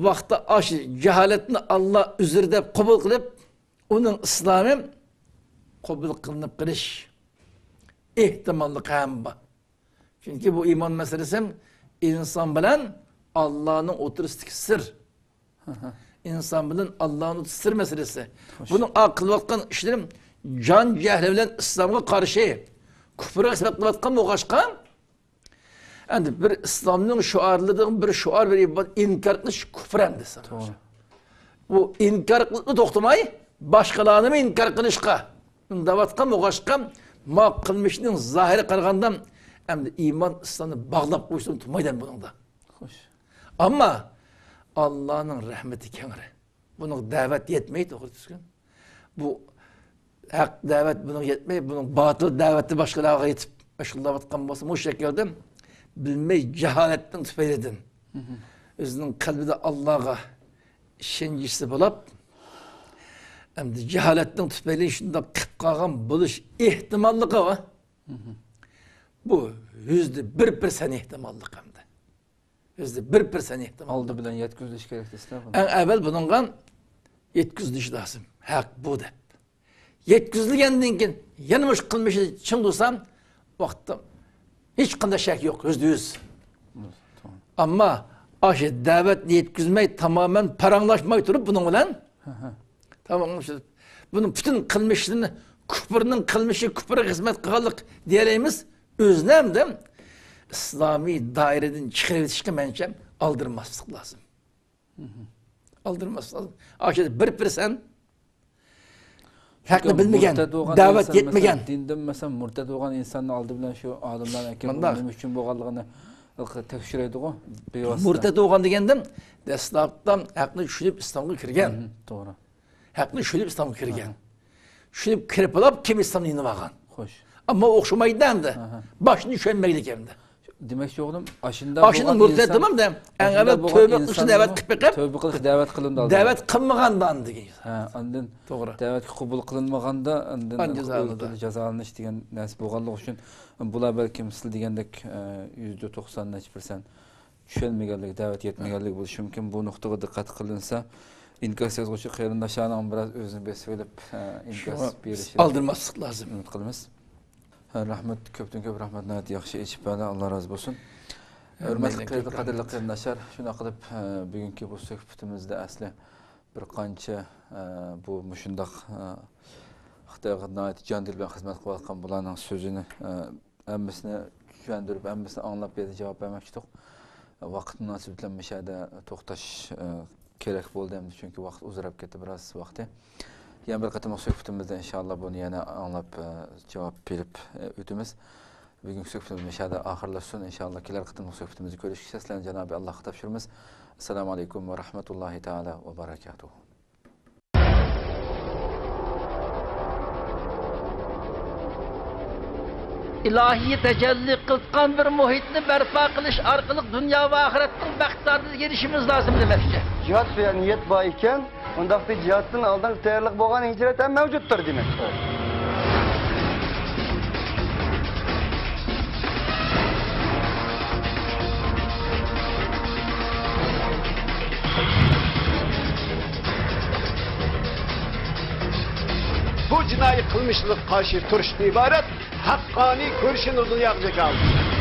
ۋاقتى ئاشۇ جاھالەتنى ئاللا ئۆزرى دەپ قوبۇل قىلىپ، ئۇنىڭ ئىسلامى قوبۇل قىلىنىپ قېلىش ئېھتىماللىقى ھەم بار. چۈنكى بۇ ئىمان مەسىلىسى ئىنسان بىلەن ئاللانىڭ ئوتتۇرىسىدىكى سىر. ئىنسان بىلەن ئاللانىڭ سىر مەسىلىسى. خوش. بۇنىڭ قىلىۋاتقان ئىشلىرى جان جەھلى بىلەن ئىسلامغا قارشى، كۇفرغا خىزمەت قىلىۋاتقان بولغاچقا، ئەمدى بىر ئىسلامنىڭ شوئارلىرىدىن بىر شوئار، بىر ئىبارەت ئىنكار قىلىش كۇفر ئەمدى. توغرا. بۇ ئىنكار قىلىپلا توختىماي، باشقىلارنىمۇ ئىنكار قىلىشقا ئۈندەۋاتقان بولغاچقا، ما قىلمىشنىڭ زاھىرىغا قارىغاندا، ئەمدى ئىمان ئىسلامنى باغلاپ قويسىمۇ تۇرمايدۇ بۇنىڭدا. خوش. ئەمما ئاللانىڭ رەھمىتى كەڭرى. بۇنىڭغا دەۋەت يەتمەي، توغرا تۈزگۈن. بۇ ھەق دەۋەت بۇنىڭغا يەتمەي، بۇنىڭ باتىل دەۋىتى باشقىلارغا يېتىپ مەشغۇللىنىۋاتقان بولسا، مۇشۇ شەكىلدە بىلمەي جاھالەتنىڭ تۈپەيلىدىن، مھم، ئۆزىنىڭ قەلبىدە ئاللاغا ئىشەنچىسى بولۇپ، ئەمدى جاھالەتنىڭ تۈپەيلى شۇنداق قىلىپ قالغان بولۇش ئېھتىماللىقى بار. مھم. بۇ يۈزدە بىر پىرسەنت ئېھتىماللىق ئەمدى. يۈزدە بىر پىرسەنت ئېھتىماللىق. ئالدى بىلەن يەتكۈزۈش كېرەك دەيسىلەر بۇنى. ئەڭ ئەۋۋەل بۇنىڭغا يەتكۈزۈش لازىم. ھەق بۇ دەپ. يەتكۈزۈلگەندىن كېيىن يەنە مۇشۇ قىلمىشى چىڭ تۇرسا، ۋاقىتتا ھېچقانداق شەك يوق، يۈزدە يۈز. ئەمما ئاشۇ دەۋەتنى يەتكۈزمەي، تامامەن پاراڭلاشماي تۇرۇپ بۇنىڭ بىلەن، ھە، ھە، تاماملىشىپ، بۇنىڭ پۈتۈن قىلمىشىنى، كۇپرنىڭ قىلمىشى، كۇپرغا خىزمەت قىلغانلىق دېيەلەيمىز. ئۆزىنى ھەمدە ئىسلامىي دائىرىدىن چىقىرىۋېتىشكە مەنچە ئالدىرىماسلىق لازىم. مھم. ئالدىرىماسلىق لازىم. ئاشۇ بىر پىرسەنت ھەقنى بىلمىگەن، مۇرتەد بولغان دەۋەت ئىنسان، يەتمىگەن. مەسىلەن، دىندىن، مەسىلەن، مۇرتەت بولغان ئىنساننى ئالدى بىلەن شۇ ئالىملارنى ئەكەپ، مۇنداق، نېمە ئۈچۈن بولغانلىقىنى تەكشۈرەيدىغۇ، بىۋاسىتە. مۇرتەت بولغان دېگەندە، دەسلەپتە ھەقنى چۈشىنىپ ئىسلامغا كىرگەن. مھم، توغرا. ھەقنى چۈشىنىپ ئىسلامغا كىرگەن. ئاھا. چۈشىنىپ كىرىپ بولۇپ، كېيىن ئىسلامنى يېنىۋالغان. خوش. ئەمما ئوخشىمايدۇ ئەمدى. ئاھا. باشنى چۈشەنمەيدىكەن ئەمدى. دېمەكچى بولغىنىم، ئاشۇنداق ئاشۇنى بولغان مۇرتەت ئىنسان، دېمەمدە، ئەڭ ئاشۇنداق ئەۋۋەل بولغان تۆبە قىلىشنى ئىنسان دەۋەت قىلىپ بېقىپ، تۆبە قىلىش دەۋەت قىلىنىدۇ ئالدى. دەۋەت قىلمىغاندا دېگەن. ھە، ئاندىن، توغرا، دەۋەتكە قوبۇل قىلىنمىغاندا، ئاندىن ئاندىن جازالىنىدۇ. جازالىنىش دېگەن نەرسە بولغانلىقى ئۈچۈن، بۇلار بەلكىم سىز دېگەندەك، ئە، يۈزدە توقسان نەچچە پىرسەنت چۈشەنمىگەنلىك، دەۋەت يەتمىگەنلىك بولۇشى مۇمكىن. بۇ نۇقتىغا دىققەت قىلىنسا، ئىنكاس يازغۇچى قېرىنداشلارنىڭ بىراز ئۆزىنى بېسىۋېلىپ، ئە، ئىنكاس شۇڭا بېرىشى ئالدىرىماسلىق لازىم. ئۈمىد قىلىمىز. ھە، رەھمەت، كۆپتىن كۆپ رەھمەت، ناھايىتى ياخشى ئېچىپ بەردى، ئاللا رازى بولسۇن. ھەممەيلەن ھۆرمەتلىك قېرى-، قەدىرلىك قېرىنداشلار، شۇنداق قىلىپ، ھە، بۈگۈنكى بۇ سۆھبىتىمىزدە ئەسلى بىر قانچە، ھە، بۇ مۇشۇنداق، ھە، خىتايغا ناھايىتى جان دىل بىلەن خىزمەت قىلىۋاتقان بۇلارنىڭ سۆزىنى، ھە، ھەممىسىنى چۈشەندۈرۈپ، ھەممىسىنى ئاڭلاپ، بۇ يەردە جاۋاب بەرمەكچىدۇق. ۋاقىت مۇناسىۋىتى بىلەن مۇشۇ يەردە توختاش، ئە، كېرەك بولدى ئەمدى، چۈنكى ۋاقىت ئۇزىراپ كەتتى بىراز ۋاقتى. يەنە بىر قېتىملىق سۆھبىتىمىزدە ئىنشائاللا بۇنى يەنە ئاڭلاپ، ئە، جاۋاب بېرىپ، ئە، ئۆتىمىز. بۈگۈنكى سۆھبىتىمىز مۇشۇ يەردە ئاخىرلاشسۇن. ئىنشائاللا كېلەر قېتىملىق سۆھبىتىمىزدە كۆرۈشكىچە سىلەرنى جانابى ئاللاغا تاپشۇرىمىز. ئەسسالامۇ ئەلەيكۇم ۋە رەھمەتۇللاھى تائالا ۋە بەرەكاتۇھۇ. ئىلاھىي تەجەللى قىلىۋاتقان بىر مۇھىتنى بەرپا قىلىش ئارقىلىق دۇنيا ۋە ئاخىرەتنىڭ بەختىيارلىقىغا ئېرىشىمىز لازىم دېمەكچى. جىھاد سۆيەر نىيەت بار ئىكەن، ئۇنداقتا جىھادتىن ئالدىن تەييارلىق بولغان ھىجرەت ھەم مەۋجۇتتۇر دېمەك. بۇ جىنايى قىلمىشلىرىغا قارشى تۇرۇشتىن ئىبارەت ھەققانىي كۈرىشىنى دۇنياغا جاكارلىدى.